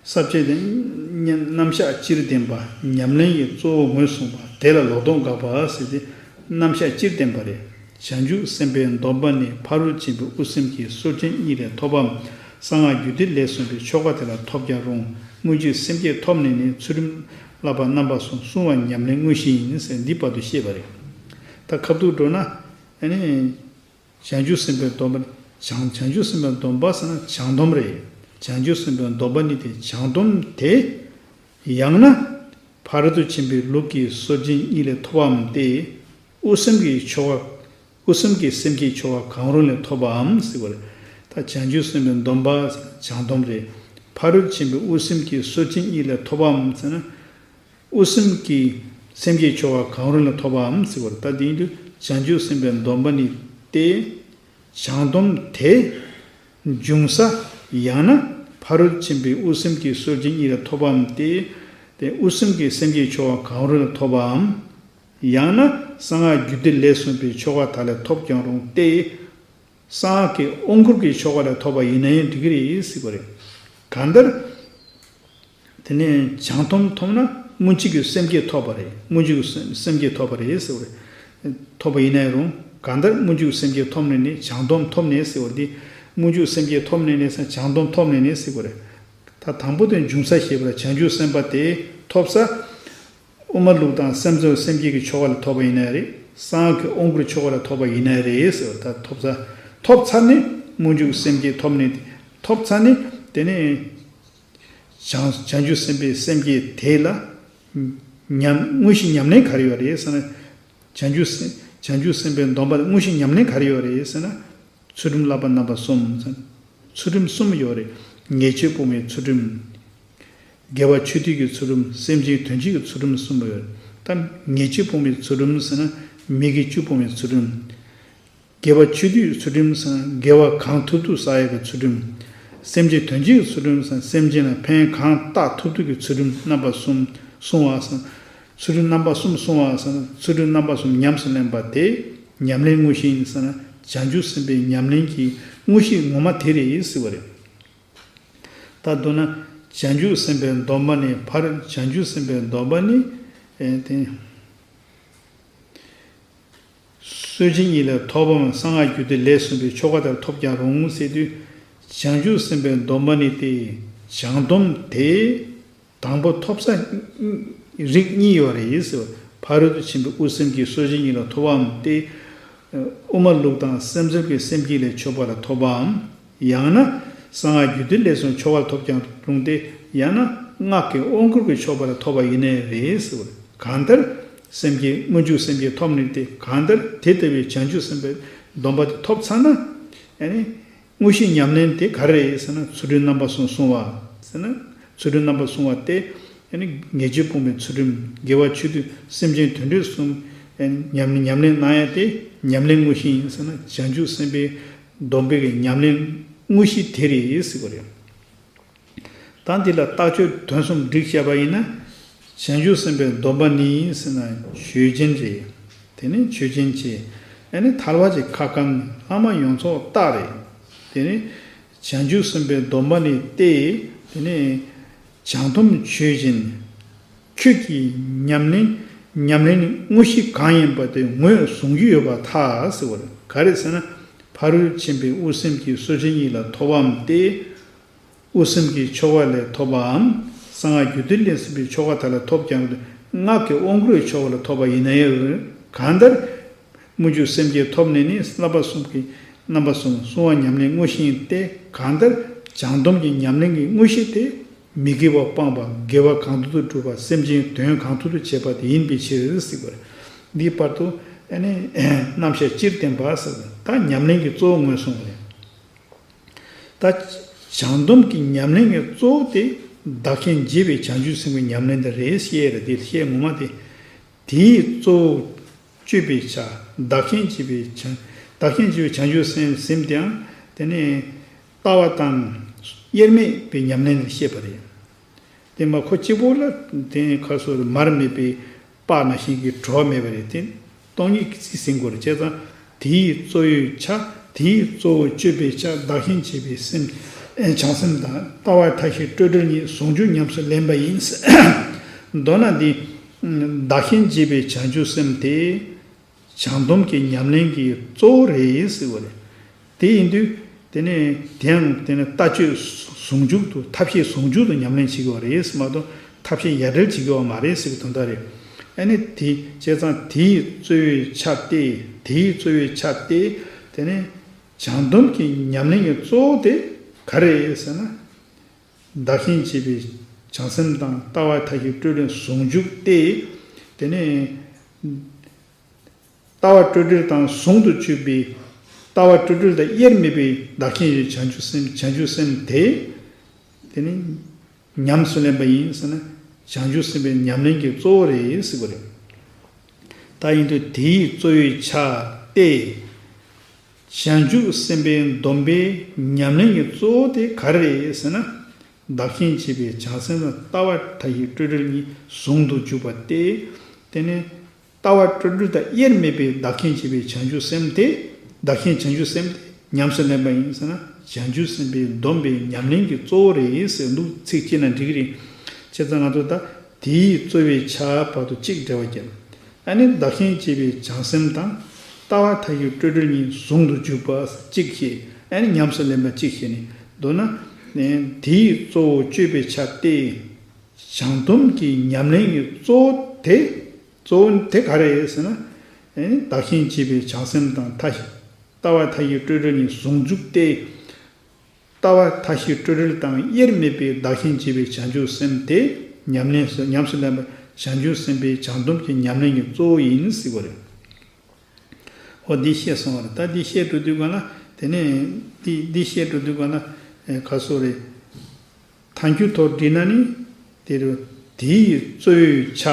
ས་བཅད་དེ་རྣམ་གཞག་སྤྱིར་བསྟན་པ། ཉམས་ལེན་གྱི་གཙོ་བོ་ངོས་བཟུང་བ། དེ་ལ་ལོག་རྟོག་འགག་པ་ཟེར་ཏེ་རྣམ་གཞག་སྤྱིར་བསྟན་པ་རེད། བྱང་ཆུབ་སེམས་དཔའི་སྡོམ་པ་ནི་ཕ་རོལ་ཕྱིན་པའི་དབུགས་སེམས་ཀྱི་སྲོལ་འབྱིན་གཉིས་ལས་ཐོབ་པའམ། གསང་སྔགས་རྒྱུད་སྡེ་ལས་གསུངས་པའི་ཆོ་ག་དེ་ལ་ཐོབ་ཀྱང་རུང་། སྔོན་འཇུག་སེམས་བསྐྱེད་ཐོབ་ནས་ནི་ཚུལ་ཁྲིམས་བསླབ་པ་རྣམ་པ་གསུམ་བསྲུང་བ་ཉམས་ལེན་དངོས་གཞི་ཡིན་ཟེར་འདི་བར་དུ་བཤད་པ་རེད། ད་ཁ་ཐུག་འགྲོ་ན། ཨ་ནི། བྱང་ཆུབ་སེམས་དཔའི་སྡོམ་པ་ནི་བྱང་བྱང་ཆུབ་སེམས་དཔའི་སྡོམ་པ་ཟེར་ན་བྱང་སྡོམ་རེད། བྱང་ཆུབ་སེམས་དཔའི་སྡོམ་པ་ནི་དེ་བྱང་སྡོམ་དེ། ཡང་ན་ཕ་རོལ་ཏུ་ཕྱིན་པའི་ལུགས་ཀྱི་སྲོལ་འབྱིན་གཉིས་ལས་ཐོབ་པའམ་སྟེ། དབུགས་སེམས་ཀྱི་ཆོ་ག་དབུགས་སེམས་ཀྱི་སེམས་བསྐྱེད་ཆོ་ག་གང་རུང་ལས་ཐོབ་པའམ་ཟེར་བ་རེད། ད་བྱང་ཆུབ་སེམས་དཔའི་སྡོམ་པ་བྱང་སྡོམ་རེད། ཕ་རོལ་ཕྱིན་པའི་དབུགས་སེམས་ཀྱི་སྲོལ་འབྱིན་གཉིས་ལས་ཐོབ་པའམ་ཟེར་ན། དབུགས་སེམས་ཀྱི་སེམས་བསྐྱེད་ཆོ་ག་གང་རུང་ལས་ཐོབ་པའམ་ཟེར་བ་རེད། ད་དེ་ཡིན་དུས་བྱང་ཆུབ་སེམས་དཔའི་སྡོམ་པ་ནི་སྟེ། བྱང་སྡོམ་དེ་འབྱུང་ས་ཡང་ན་ཕ་རོལ་ཕྱིན་པའི་དབུགས་སེམས་ཀྱི་སྲོལ་འབྱིན་གཉིས་ལས་ཐོབ་པའམ་སྟེ། དེ་དབུགས་སེམས་ཀྱི་སེམས་བསྐྱེད་ཆོ་ག་གང་རུང་ལས་ཐོབ་པའམ། ཡང་ན་གསང་སྔགས་རྒྱུད་སྡེ་ལས་གསུངས་པའི་ཆོ་ག་དག་ལས་ཐོབ་ཀྱང་རུང་སྟེ། གསང་སྔགས་ཀྱི་དབང་བསྐུར་གྱི་ཆོ་ག་ལས་ཐོབ་པ་ཡིན་ན་ཡང་འགྲིག་གི་རེད་ཟེར་བ་རེད། གང་ལྟར། དེ་ནས་བྱང་སྡོམ་ཐོབ་ན་སྔོན་འཇུག་གི་སེམས་བསྐྱེད་ཐོབ་པ་རེད། སྔོན་འཇུག་གི་སེམས་སེམས་བསྐྱེད་ཐོབ་པ་རེད་ཟེར་བ་རེད། ཐོབ་པ་ཡིན་ན་ཡང་རུང་། གང་ལྟར་སྔོན་འཇུག་སེམས་བསྐྱེད་ཐོབ་ནས་ནི་བྱང་སྡོམ་ཐོབ་ནས་ཟེར་བ་འདི། སྔོན་འཇུག་སེམས་བསྐྱེད་ཐོབ་ནས་ནི་ཟེར་བྱང་སྡོམ་ཐོབ་ནས་ནི་ཟེར་བ་རེད། ད་དང་པོ་དེ་འབྱུང་ས་ཞེས་པ་ལ་བྱང་ཆུབ་སེམས་དཔའ་དེ་ཐོབ་ས། དབུ་མ་ལུགས་དང་སེམས་ཙམ་སེམས་བསྐྱེད་ཀྱི་ཆོ་ག་ལ་ཐོབ་པ་ཡིན་ན་རེད། གསང་སྔགས་ཀྱི་དབང་བསྐུར་ཆོ་ག་ལ་ཐོབ་པ་ཡིན་ན་རེད་ཟེར་བ་ད་ཐོབ་ཚར། ཐོབ་ཚར་ནས་སྔོན་འཇུག་སེམས་བསྐྱེད་ཐོབ་ནས། ཐོབ་ཚར་ནས་དེ་ནས་བྱང་བྱང་ཆུབ་སེམས་དཔའི་སེམས་བསྐྱེད་དེ་ལ་ཉམས་དངོས་གཞི་ཉམས་ལེན་ག་རེ་ཡོད་རེད་ཟེར་ན། བྱང་ཆུབ་སེམས་བྱང་ཆུབ་སེམས་དཔའི་སྡོམ་པ་ལ་དངོས་གཞི་ཉམས་ལེན་ག་རེ་ཡོད་རེད་ཟེར་ན། ཚུལ་ཁྲིམས་བསླབ་པ་རྣམ་པ་གསུམ། ཚུལ་ཁྲིམས་གསུམ་ཡོད་རེད། ཉེས་སྤྱོད་སྤོང་བའི་ཚུལ་ཁྲིམས། དགེ་བ་ཆོས་སྡུད་ཀྱི་ཚུལ་ཁྲིམས། སེམས་ཅན་དོན་བྱེད་ཀྱི་ཚུལ་ཁྲིམས་གསུམ་ཡོད་རེད། ད་ཉེས་སྤྱོད་སྤོང་བའི་ཚུལ་ཁྲིམས་ཟེར་ན། མི་དགེ་བཅུ་སྤོང་བའི་ཚུལ་ཁྲིམས། དགེ་བ་ཆོས་སྡུད་ཀྱི་ཚུལ་ཁྲིམས་ཟེར་ན། དགེ་བ་གང་ཐུབ་ཐུབ་བསགས་ཡས་ཀྱི་ཚུལ་ཁྲིམས། སེམས་ཅན་དོན་བྱེད་ཀྱི་ཚུལ་ཁྲིམས་ཟེར་ན། སེམས་ཅན་ལ་ཕན་གང་བཏགས་ཐུབ་ཐུབ་ཀྱི་ཚུལ་ཁྲིམས་རྣམ་པ་གསུམ་བསྲུང་བ་ཟེར་ན། ཚུལ་ཁྲིམས་རྣམ་པ་གསུམ་བསྲུང་བ་ཟེར་ན། ཚུལ་ཁྲིམས་རྣམ་པ་གསུམ་ཉམས་སུ་ལེན་པ་དེ་ཉམས་ལེན་དངོས་གཞི་ཡིན་ཟེར་ན། བྱང་ཆུབ་སེམས་དཔའི་ཉམས་ལེན་གྱི་དངོས་གཞི་ངོ་མ་དེ་རེད་ཟེར་བ་རེད། ད་མདོར་ན་བྱང་ཆུབ་སེམས་དཔའི་སྡོམ་པ་ནི་ཕར་བྱང་ཆུབ་སེམས་དཔའི་སྡོམ་པ་ནི། ཨེ་དེ། སོ་སྐྱེ་གཉིས་ལས་ཐོབ་བམ། གསང་སྔགས་རྒྱུད་སྡེ་ལས་གསུངས་པའི་ཆོ་ག་ལྟར་ཐོབ་ཀྱང་རུང་ཟེར་དུས། བྱང་ཆུབ་སེམས་དཔའི་སྡོམ་པ་ནི་སྟེ། བྱང་སྡོམ་དེ། དང་པོ་ཐོབ་ས་རིགས་གཉིས་ཡོད་རེད་ཟེར་བ། ཕ་རོལ་ཏུ་ཕྱིན་པའི་དབུ་སེམས་ཀྱིས་སོ་སྐྱེ་གཉིས་ལ་ཐོབ་བམ་སྟེ། དབུ་མ་ལུགས་དང་སེམས་ཙམ་གྱི་སེམས་བསྐྱེད་ལས་ཆོད་པ་ལ་ཐོབ་བམ། ཡང་ན་གསང་སྔགས་རྒྱུད་སྡེ་ལས་གསུངས་ཆོ་ག་ལ་ཐོབ་ཀྱང་རུང་སྟེ། ཡང་ན་སྔགས་ཀྱི་དབང་བསྐུར་གྱི་ཆོག་པ་ལ་ཐོབ་པ་ཡིན་ནའི་རེད་ཟེར་བ། གང་ལྟར་སེམས་བསྐྱེད་སྔོན་འཇུག་སེམས་བསྐྱེད་ཐོབ་ནས་ཏེ། གང་ལྟར་དེ་ལྟ་བུའི་བྱང་ཆུབ་སེམས་དཔའི་སྡོམ་པ་དེ་ཐོབ་ཚར་ན། ཨ་ནི། དངོས་གཞི་ཉམས་ལེན་དེ་ག་རེ་རེད་ཟེར་ན། ཚུལ་ཁྲིམས་རྣམ་པ་གསུམ་བསྲུང་བ་ཟེར་ན། ཚུལ་ཁྲིམས་རྣམ་པ་བསྲུང་བ་སྟེ། ཨ་ནི་ངེས་འབྱུང་སྤོང་བའི་ཚུལ་ཁྲིམས། དགེ་བ་ཆོས་སྡུད། སེམས་ཅན་དོན་སྒྲུབ་གསུམ། ཨ་ནི་ཉམས་ཉམས་ལེན་གནང་ཡ་དེ་ཉམས་ལེན་དངོས་གཞི་ཡིན་ཟེར་ན། བྱང་ཆུབ་སེམས་དཔའི་སྡོམ་པའི་གི་ཉམས་ལེན་དངོས་གཞི་དེ་རེད་ཟེར་གི་རེད། ད་འདི་ལ་རྟགས་ཆོས་དོན་གསུམ་བསྒྲིགས་བཤད་པ་ཡིན་ན། བྱང་ཆུབ་སེམས་དཔའི་སྡོམ་པ་ནི་ཟེར་ན་ཆོས་ཅན་རེད། དེ་ནི་ཆོས་ཅན་གྱི། ཨ་ནི་ཐལ་བ་གྱི་ཁ་བསྐང་ལྷག་མ་ཡོངས་རྫོགས་རྟགས་རེད། དེ་ནི་བྱང་ཆུབ་སེམས་དཔའི་སྡོམ་པ་ནི་སྟེ། དེ་ནི་བྱང་སྡོམ་ཆོས་ཅན། ཁྱོད་ཀྱིས་ཉམས་ལེན། ཉམས་ལེན་དངོས་གཞི་གང་ཡིན་པ་དེ་ངོས་བཟུང་རྒྱུ་ཡོད་པར་ཐལ་ཟེར་བ་རེད། ག་རེ་ཟེར་ན། ཕ་རོལ་ཕྱིན་པའི་དབུ་སེམས་ཀྱིས་སོ་སྐྱེ་གཉིས་ལ་ཐོབ་བམ་སྟེ། དབུ་སེམས་ཀྱི་ཆོ་ག་ལས་ཐོབ་པའམ། གསང་སྔགས་རྒྱུད་སྡེ་ལས་གསུངས་པའི་ཆོ་ག་དག་ལས་ཐོབ་ཀྱང་སྔགས་ཀྱི་དབང་བསྐུར་ཆོ་ག་ལ་ཐོབ་པ་ཡིན་ན་ཡང་། གང་ལྟར་སྔོན་འཇུག་སེམས་བསྐྱེད་ཐོབ་ནས་ནི། བསླབ་པ་གསུམ་གྱི་རྣམ་པ་གསུམ་བསྲུང་བ་ཉམས་ལེན་དངོས་གཞི་ཡིན་ཏེ། གང་ལྟར་བྱང་སྡོམ་གྱི་ཉམས་ལེན་གྱི་དངོས་གཞི་དེ། མི་དགེ་བ་སྤངས་པ། དགེ་བ་གང་ཐུབ་ཏུ་བསྒྲུབས་པ། སེམས་ཅན་དོན་གང་ཐུབ་ཏུ་བྱེད་པ་དེ་ཡིན་པའི་ཕྱིར་ཟེར་བ་རེད། འདིའི་བར་དུ་ཨ་ནི་རྣམ་གཞག་སྤྱིར་བསྟན་པ་ཟེར་བ། ད་ཉམས་ལེན་གྱི་གཙོ་བོ་ངོས་བཟུང་བ་རེད། ད་བྱང་སྡོམ་གྱི་ཉམས་ལེན་གྱི་གཙོ་བོ་དེ་བདག་རྐྱེན་བྱེད་པའི་བྱང་ཆུབ་སེམས་ཀྱི་ཉམས་ལེན་དེ་རེད་ཞེས་རེད། དེ་བཤད་ངོ་མ་དེ། དེའི་གཙོ་བོ་སྤྱོད་པའི་ཆ། བདག་རྐྱེན་བྱེད་པའི་བྱང་། བདག་རྐྱེན་བྱེད་པའི་བྱང་ཆུབ་སེམས་སེམས་དེའང་དེ་ནི་ལྟ་བ་དང་དབྱེར་མེད་པའི་ཉམས་ལེན་ལ་བཤད་པ་རེད། དེ་མ་ཁོ་གཅིག་པོ་ལ་དེ་ཁ་སོ་མར་མེད་པའི་པ་ནང་བཞིན་གྱི་བྲོ་བ་མེད་པ་རེད་དེ། སྟོང་ཉིད་ཀྱི་རྩིས་ཟིན་དགོས་རེད། བྱས་ཙང་དེའི་གཙོ་བོའི་ཆ། དེའི་གཙོ་བོ་སྤྱོད་པའི་ཆ། བདག་རྐྱེན་བྱེད་པའི་སེམས། བྱང་སེམས་དང་ལྟ་བ་མཐའ་བཞི་སྤྲོས་བྲལ་གཉིས་ཟུང་འཇུག་ཉམས་སུ་ལེན་པ་ཡིན། མདོར་ན་འདི། བདག་རྐྱེན་བྱེད་པའི་བྱང་ཆུབ་སེམས་དེ། བྱང་སྡོམ་གྱི་ཉམས་ལེན་གྱི་གཙོ་བོ་རེད་ཟེར་བ་རེད། དེ་ཡིན་དུས། དེ་ནས་དེའང་དེ་ནི་ལྟ་སྤྱོད་ཟུང་འཇུག་ཏུ། ཐབས་ཤེས་ཟུང་འཇུག་ཏུ་ཉམས་ལེན་བྱེད་དགོས་པ་རེད་མ་གཏོགས་ཐབས་ཤེས་ཡ་བྲལ་བྱེད་དགོས་པ་མ་རེད་ཟེར་གྱི་དོན་དག་རེད། ཨ་ནི་དེ་བྱས་ཙང་དེའི་གཙོ་བོའི་ཆ་སྟེ། དེའི་གཙོ་བོའི་ཆ་སྟེ། དེ་ནི་བྱང་སྡོམ་གྱི་ཉམས་ལེན་གྱི་གཙོ་བོ་དེ་ག་རེ་རེད་ཟེར་ན། བདག་རྐྱེན་བྱེད་པའི་བྱང་སེམས་དང་ལྟ་བ་མཐའ་བཞི་སྤྲོས་བྲལ་ཟུང་འཇུག་སྟེ། དེ་ནི། ལྟ་བ་སྤྲོས་བྲལ་དང་ཟུང་དུ་འཇུག་པའི། ལྟ་བ་སྤྲོས་བྲལ་དང་དབྱེར་མེད་པའི་བདག་རྐྱེན་ཡོད་བྱང་ཆུབ་སེམས། བྱང་ཆུབ་སེམས་དེ། དེ་ནི་ཉམས་སུ་ལེན་པ་ཡིན་ཟེར་ན། བྱང་ཆུབ་སེམས་དཔའི་ཉམས་ལེན་གྱི་གཙོ་བོ་རེད་ཟེར་བ་རེད། ད་ཡིན་དུས་དེའི་གཙོ་བོའི་ཆ་སྟེ། བྱང་ཆུབ་སེམས་དཔའི་སྡོམ་པའི་ཉམས་ལེན་གྱི་གཙོ་བོ་དེ་ག་རེ་རེད་ཟེར་ན། བདག་རྐྱེན་བྱེད་པའི་བྱང་སེམས་དང་ལྟ་བ་མཐའ་བཞི་སྤྲོས་བྲལ་གཉིས་ཟུང་དུ་འཇུག་པ་སྟེ། དེ་ནི། ལྟ་བ་སྤྲོས་བྲལ་དང་དབྱེར་མེད་པའི་བདག་རྐྱེན་བྱེད་པའི་བྱང་ཆུབ་སེམས་དེ། བདག་རྐྱེན་བྱང་ཆུབ་སེམས་དེ་ཉམས་སུ་ལེན་པ་ཡིན་ཟེར་ན། བྱང་ཆུབ་སེམས་དཔའི་སྡོམ་པའི་ཉམས་ལེན་གྱི་གཙོ་བོ་རེད་ཟེར་འདུག་ཚིག་གཅིག་ན་འགྲིག་གི་རེད། བྱས་ཙང་ང་ཚོ་ད་དེའི་གཙོ་བོའི་ཆ་བར་དུ་གཅིག་འགྲེལ་བ་བརྒྱབ། ཨ་ནི་བདག་རྐྱེན་བྱེད་པའི་བྱང་སེམས་དང་ལྟ་བ་མཐའ་བཞི་སྤྲོས་བྲལ་གཉིས་ཟུང་དུ་འཇུག་པ་གཅིག་བཤད། ཨ་ནི་ཉམས་སུ་ལེན་པ་གཅིག་བཤད་ནས། མདོར་ན། དེའི་གཙོ་བོ་སྤྱོད་པའི་ཆ་སྟེ། བྱང་སྡོམ་གྱི་ཉམས་ལེན་གྱི་གཙོ་བོ་དེ། གཙོ་བོ་དེ་ག་རེ་རེད་ཟེར་ན། ཨེ་བདག་རྐྱེན་བྱེད་པའི་བྱང་སེམས་དང་མཐའ་བཞི། ལྟ་བ་མཐའ་བཞི་སྤྲོས་བྲལ་གཉིས་ཟུང་འཇུག་སྟེ། ལྟ་བ་མཐའ་བཞི་སྤྲོས་བྲལ་དང་དབྱེར་མེད་པའི་བདག་རྐྱེན་བྱེད་པའི་བྱང་ཆུབ་སེམས་དེ་ཉམས་ལེན་སུ་ཉམས་སུ་ལེན་པ་བྱང་ཆུབ་སེམས་དཔའི་བྱང་སྡོམ་གྱི་ཉམས་ལེན་གྱི་གཙོ་བོ་ཡིན་ཟེར་བ་རེད། འོ་འདི་བཤད་སོང་བ་རེད། ད་འདི་བཤད་འགྲོ་དུས་ག་ན་དེ་ནས་འདི་འདི་བཤད་འགྲོ་དུས་ག་ན་ཨེ་ག་སོ་རེད། ཐལ་འགྱུར་ཐོག་བསྒྲིལ་ན་ནི། དེ་རུ་དེའི་གཙོ་བོའི་ཆ།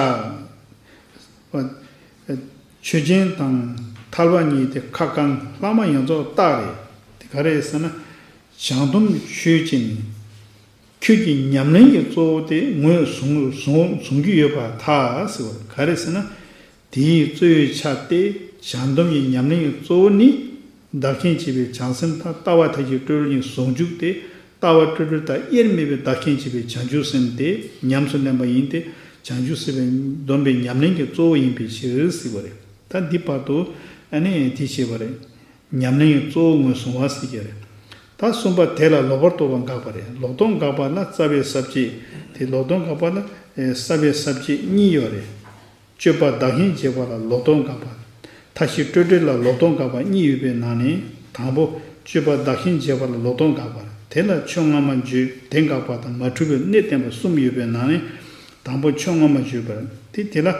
ཆོས་ཅན་དང་ཐལ་བ་གཉིས་དེ་ཁ་བསྐང་ལྷག་མ་ཡོངས་རྫོགས་རྟགས་རེད། དེ་ག་རེ་ཟེར་ན། བྱང་སྡོམ་ཆོས་ཅན། ཁྱོད་ཀྱི་ཉམས་ལེན་གྱི་གཙོ་བོ་དེ་ངོས་བཟུང་བཟུང་བཟུང་རྒྱུ་ཡོད་པར་ཐལ་ཟེར་བ་ག་རེ་ཟེར་ན། དེའི་གཙོ་བོའི་ཆ་སྟེ་བྱང་སྡོམ་གྱི་ཉམས་ལེན་གྱི་གཙོ་བོ་ནི། བདག་རྐྱེན་བྱེད་པའི་བྱང་སེམས་དང་ལྟ་བ་མཐའ་བཞི་སྤྲོས་བྲལ་གཉིས་ཟུང་འཇུག་སྟེ། ལྟ་བ་སྤྲོས་བྲལ་དང་དབྱེར་མེད་པའི་བདག་རྐྱེན་བྱེད་པའི་བྱང་ཆུབ་སེམས་དེ་ཉམས་སུ་ལེན་པ་ཡིན་ཏེ། བྱང་ཆུབ་སེམས་དཔའི་སྡོམ་པའི་ཉམས་ལེན་གྱི་གཙོ་བོ་ཡིན་པའི་ཕྱིར་ཟེར་བ་རེད། ད་འདི་བར་དུ། ཨ་ནི་དེ་བྱས་པ་རེད། ཉམས་ལེན་གྱི་གཙོ་བོ་ངོས་བཟུང་བ་ཟེར་གྱི་རེད། ད་གསུམ་པ་དེ་ལ་ལོག་པར་རྟོག་པ་དགག་པ་རེད། ལོག་རྟོག་དགག་པ་ལ་རྩ་བའི་ས་བཅད་དེ། ལོག་རྟོག་དགག་པ་ལ་ཨེ་རྩ་བའི་ས་བཅད་གཉིས་ཡོད་རེད། སྤྱོད་པ་བདག་གཞན་བརྗེ་བ་ལ་ལོག་རྟོག་དགག་པ། མཐའ་བཞི་སྤྲོས་བྲལ་ལ་ལོག་རྟོག་དགག་པ་གཉིས་ཡོད་པའི་ནང་ནས། དང་པོ་སྤྱོད་པ་བདག་གཞན་བརྗེ་བ་ལ་ལོག་རྟོག་དགག་པ། དེ་ལ་ཆོས་སྔ་མ་བརྗོད། དེ་དགག་པ་དང་མ་འཁྲུལ་བའི་གནས་བསྟན་པ་གསུམ་ཡོད་པའི་ནང་ནས། དང་པོ་ཆོས་སྔ་མ་བརྗོད་པ་དེ། དེ་ལ།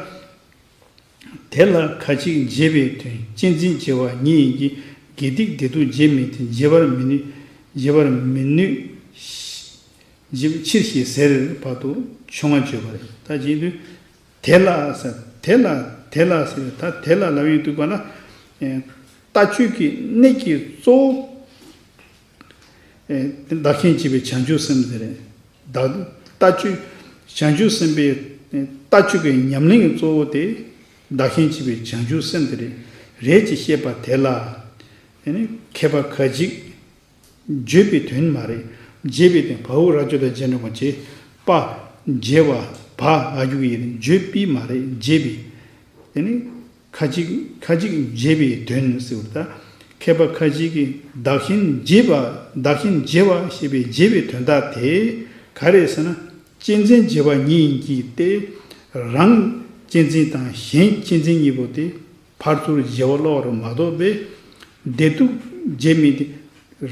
དེ་ལ་ཁ་ཅིག་བརྗེ་བའི་དོན། གཅེས་འཛིན་བརྗེ་བ་ཉིད་ཡིན་གྱི། དགེ་སྡིག་བདེ་སྡུག་བརྗེ་མིན་ཏེ། བརྗེ་བར་མི་ནུས། བརྗེ་བར་མི་ནུས། བརྗེ་ཕྱིར་ཞེས་ཟེར་བར་དུ་ཆོས་སྔ་བརྗོད་པ་རེད། ད་བྱེད་དུས། དེ་ལ་ཟེར། དེ་ལ། དེ་ལ་ཟེར། ད་དེ་ལ་ལབ་ཡོང་དུས་ག་ལ། ཨེ། ལྟ་སྤྱོད་ཀྱི་གནད་ཀྱི་གཙོ་བོ། ཨེ། བདག་གཞན་བརྗེ་བའི་བྱང་ཆུབ་སེམས་དེ་རེད། བདག་ལྟ་སྤྱོད། བྱང་ཆུབ་སེམས་དཔའི་ལྟ་སྤྱོད་ཀྱི་ཉམས་ལེན་གྱི་གཙོ་བོ་དེ། བདག་གཞན་བརྗེ་བའི་བྱང་ཆུབ་སེམས་དེ་རེད། རེད་ཅེས་བཤད་པ་དེ་ལ། དེ་ནི་མཁས་པ་ཁ་ཅིག་བརྗོད་པའི་དོན་མ་རེད། བརྗེ་བའི་དོན། བའོ་ར་ཅོ་ད་བརྗེ་འགྲོ་མ་བྱེད། པ། བརྗེ་བ། བ་ཨ་རྒྱུ་ཡིན། བརྗོད་པའི་མ་རེད། བརྗེ་བའི། དེ་ནི་ཁ་ཅིག་ཁ་ཅིག་བརྗེ་བའི་དོན་ཟེར་བ་ད། མཁས་པ་ཁ་ཅིག་གིས་བདག་གཞན་བརྗེ་བ། བདག་གཞན་བརྗེ་བ་ཞེས་པའི་བརྗེ་བའི་དོན་དག་དེ་ག་རེ་ཟེར་ན། གཅེས་འཛིན་བརྗེ་བ་ཉིད་ཡིན་གྱི་སྟེ། རང་གཅེས་འཛིན་དང་གཞན་གཅེས་འཛིན་གཉིས་པོ་དེ། ཕར་ཚུར་བརྗེ་བ་ལོག་རེད་མ་གཏོགས་པའི། བདེ་སྡུག་བརྗེ་མིན་ཏེ།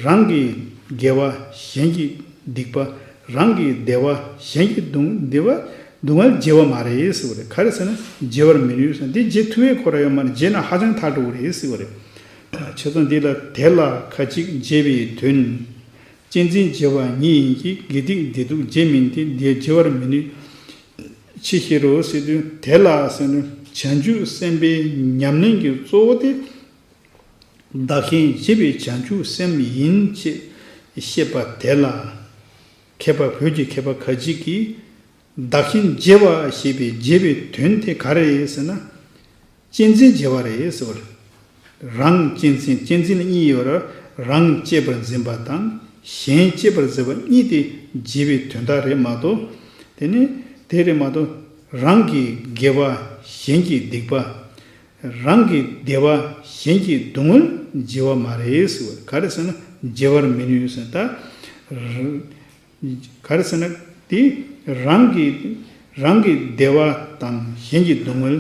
རང་གི་དགེ་བ་གཞན་གྱི་སྡིག་པ། རང་གི་བདེ་བ་གཞན་གྱི་སྡུག་བདེ་བ་སྡུག་བསྔལ་བརྗེ་བ་མ་རེད་ཟེར་བ་རེད། ག་རེ་ཟེར་ན་བརྗེ་བར་མི་ནུས་ཟེར། འདི་བརྗེ་ཐུབ་པའི་ཁོ་ར་ཡོད་མ་རེད། བརྗེ་ན་ཧ་ཅང་ཐག་འགྲོ་གི་རེད་ཟེར་བ་རེད། བྱས་ཙང་འདི་ལ་དེ་ལ་ཁ་ཅིག་བརྗེ་བའི་དོན། གཅེས་འཛིན་བརྗེ་བ་ཉིད་ཡིན་གྱི། དགེ་སྡིག་བདེ་སྡུག་བརྗེ་མིན་ཏེ། འདི་བརྗེ་བར་མི་ནུས། ཅི་ཕྱིར་རོ་ཟེར་དུས། དེ་ལ་ཟེར་ན་བྱང་ཆུབ་སེམས་དཔའི་ཉམས་ལེན་གྱི་གཙོ་བོ་དེ། བདག་གཞན་བརྗེ་བའི་བྱང་ཆུབ་སེམས་ཡིན་ཅེས་བཤད་པ་དེ་ལ། མཁས་པ་བོད་ཀྱི་མཁས་པ་ཁ་ཅིག་གིས། བདག་གཞན་བརྗེ་བ་ཞེས་པའི་བརྗེ་བའི་དོན་དེ་ག་རེ་རེད་ཟེར་ན། གཅེས་འཛིན་བརྗེ་བ་རེད་ཟེར་བ་རེད། རང་གཅེས་འཛིན། གཅེས་འཛིན་ལ་གཉིས་ཡོད་རེད། རང་གཅེས་པར་འཛིན་པ་དང་གཞན་གཅེས་པར་འཛིན་པ་གཉིས་དེ་བརྗེ་བའི་དོན་དག་རེད་མ་གཏོགས། དེ་ནི་དེ་རེད་མ་གཏོགས། རང་གི་དགེ་བ་གཞན་གྱི་སྡིག་པ། རང་གི་བདེ་བ་གཞན་གྱི་སྡུག་བསྔལ་བརྗེ་བ་མ་རེད་ཟེར་བ་རེད། ག་རེ་ཟེར་ན་བརྗེ་བར་མི་ནུས་ཟེར། ད། ག་རེ་ཟེར་ན། དེ་རང་གི། རང་གི་བདེ་བ་དང་གཞན་གྱི་སྡུག་བསྔལ།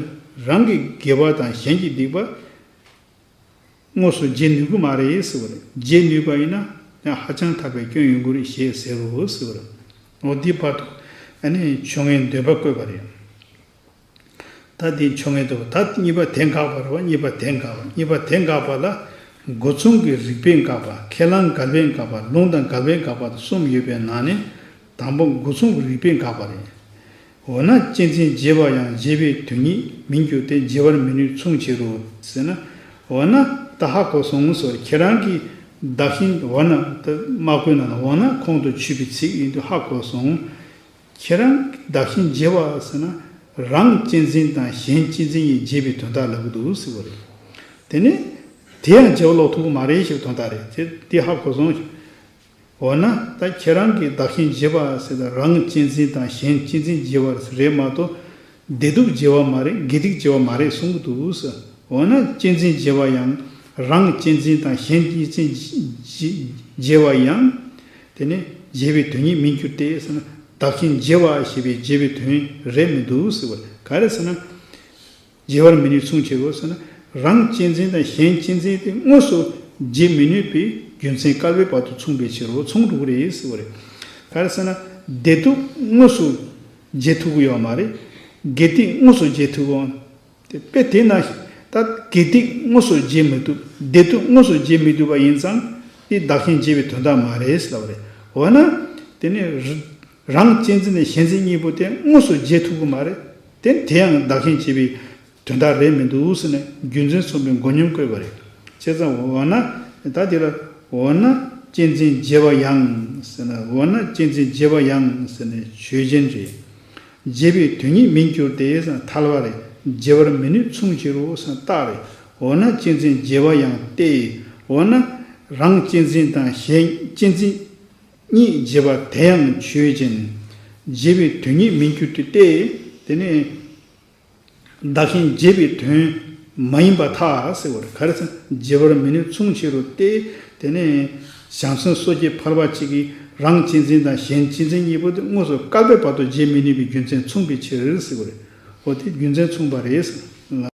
རང་གི་དགེ་བ་དང་གཞན་གྱི་སྡིག་པ། དངོས་སུ་བརྗེ་ནུས་ཀྱི་མ་རེད་ཟེར་བ་རེད། བརྗེ་ནུས་པ་ཡིན་ན་ཡང་ཧ་ཅང་ཐག་པའི་སྐྱོན་ཡོང་གི་རེད་ཞེས་ཟེར་རོ་ཟེར་བ་རེད། འོ་འདི་བར་དུ་ཨ་ནི་ཆོས་ངན་འདོད་པ་བཀོད་པ་རེད། ད་དེ་ཆོས་ངན་འདོད་པ། ད་གཉིས་པ་དེ་དགག་པ་རེད་བ། གཉིས་པ་དེ་དགག་པ། གཉིས་པ་དེ་དགག་པ་ལ། སྒོ་མཚུངས་ཀྱི་རིགས་པས་དགག་པ། ཁས་བླངས་འགལ་བས་དགག་པ། ལུང་དང་འགལ་བས་དགག་པ་གསུམ་ཡོད་པའི་ནང་ནས། དང་པོ་སྒོ་མཚུངས་ཀྱི་རིགས་པས་དགག་པ་རེད། འོ་ན་གཅེས་འཛིན་བརྗེ་བ་ཡང་། བརྗེ་བའི་དོན་ཉིད་མིན་འགྱུར་ཏེ། བརྗེ་བར་མི་ནུས་མཚུངས་ཕྱིར་རོ་ཟེར་ན། འོ་ན་ད་ཧ་གོ་སོང་ཟེར། ཁྱེད་རང་གིས་བདག་གཞན། འོ་ན་ད་དམག་དཔོན་ནང་ལ་འོ་ན་ཁོང་དུ་ཆུད་པའི་ཚིག་ཡིན་དུས་ཧ་གོ་སོང་། ཁྱེད་རང་བདག་གཞན་བརྗེ་བ་ཟེར་ན། རང་གཅེས་འཛིན་དང་གཞན་གཅེས་འཛིན་གཉིས་བརྗེ་བའི་དོན་དག་ལབ་ཀྱི་འདུག་ཟེར་བ་རེད། དེ་ནི་དེ་ཡང་བརྗེ་བ་ལོག་ཐུབ་ཀྱི་མ་རེད་ཞེས་པའི་དོན་དག་རེད། དེ་དེ་ཧ་གོ་སོང་། འོ་ན་ད་ཁྱེད་རང་གིས་བདག་གཞན་བརྗེ་བ་ཟེར་ན། རང་གཅེས་འཛིན་དང་གཞན་གཅེས་འཛིན་བརྗེ་བ་རེད་མ་གཏོགས། བདེ་སྡུག་བརྗེ་བ་མ་རེད། དགེ་སྡིག་བརྗེ་བ་མ་རེད་གསུང་གི་འདུག་ཟེར། འོ་ན་གཅེས་འཛིན་བརྗེ་བ་ཡང་། རང་གཅེས་འཛིན་དང་གཞན་གཅེས་འཛིན་བརྗེ་བ་ཡང་། དེ་ནི་བརྗེ་བའི་དོན་ཉིད་མིན་འགྱུར་ཏེ་ཟེར་ན། བདག་གཞན་བརྗེ་བ་ཞེས་པའི་བརྗེ་བའི་དོན་རེད་མི་འདུག་ཟེར་བ་ག་རེ་ཟེར་ན། བརྗེ་བར་མི་ནུས་མཚུངས་ཕྱིར་རོ་ཟེར་ན། རང་གཅེས་འཛིན་དང་གཞན་གཅེས་འཛིན་དེ་དངོས་སུ་བརྗེ་མི་ནུས་པའི་རྒྱུ་མཚན་བསྐལ་པའི་བར་དུ་མཚུངས་པའི་ཕྱིར་རོ། མཚུངས་འགྲོ་གི་རེད་ཟེར་བ་རེད། ག་རེ་ཟེར་ན། བདེ་སྡུག་དངོས་སུ་བརྗེ་ཐུབ་ཀྱི་ཡོད་མ་རེད། དགེ་སྡིག་དངོས་སུ་བརྗེ་ཐུབ་ཀྱི་ཡོད། དེ་དཔེ་དེ་ན་ད་དགེ་སྡིག་དངོས་སུ་བརྗེ་མི་ཐུབ། བདེ་སྡུག་དངོས་སུ་བརྗེ་མི་ཐུབ་པ་ཡིན་ཙང་། དེ་བདག་གཞན་བརྗེ་བའི་དོན་དག་མ་རེད་ཟེར་བ་རེད། འོ་ན་དེ་ནི་རང་གཅེས་འཛིན་དང་གཞན་གཅེས་འཛིན་གཉིས་པོ་དེ་དངོས་སུ་བརྗེ་ཐུབ་ཀྱི་མ་རེད། དེ་དེ་ཡང་བདག་གཞན་བརྗེ་བའི་དོན་དག་རེད་མི་འདུག་ཟེར་ནས་རྒྱུ་མཚན་མཚུངས་པའི་མགོ་སྙོམས་བཀོད་པ་རེད། བྱས་ཙང་འོ་ན་ད་དེ་ལ་འོ་ན་གཅེས་འཛིན་བརྗེ་བ་ཡང་ཟེར་ན། འོ་ན་གཅེས་འཛིན་བརྗེ་བ་ཡང་ཟེར་ནས་ཆོས་ཅན་རེད། བརྗེ་བའི་དོན་ཉིད་མིན་འགྱུར་ཏེ་ཟེར་ན་ཐལ་བ་རེད། བརྗེ་བར་མི་ནུས་མཚུངས་ཕྱིར་རོ་ཟེར་ན་རྟགས་རེད། འོ་ན་གཅེས་འཛིན་བརྗེ་བ་ཡང་སྟེ། འོ་ན་རང་གཅེས་འཛིན་དང་གཞན་གཅེས་འཛིན་གཉིས་བརྗེ་བ་དེ་ཡང་ཆོས་ཅན། བརྗེ་བའི་དོན་ཉིད་མིན་འགྱུར་ཏེ་སྟེ། དེ་ནི་བདག་གཞན་བརྗེ་བའི་དོན་ མ་ཡིན་པར་ཐལ་ཟེར་བ་རེད། ག་རེ་ཟེར་ན་བརྗེ་བར་མི་ནུས་མཚུངས་ཕྱི་རུ་སྟེ། དེ་ནས་བྱང་སེམས་སོ་སྐྱེ་ཕལ་པ་གཅིག་གིས་རང་གཅེས་འཛིན་དང་གཞན་གཅེས་འཛིན་གཉིས་པོ་དེ་དངོས་སུ་བསྐལ་པའི་བར་དུ་བརྗེ་མི་ནུས་པའི་རྒྱུ་མཚན་མཚུངས་པའི་ཕྱིར་ཟེར་བ་རེད། འོ་དེ་རྒྱུ་མཚན་མཚུངས་པ་རེད་ཟེར།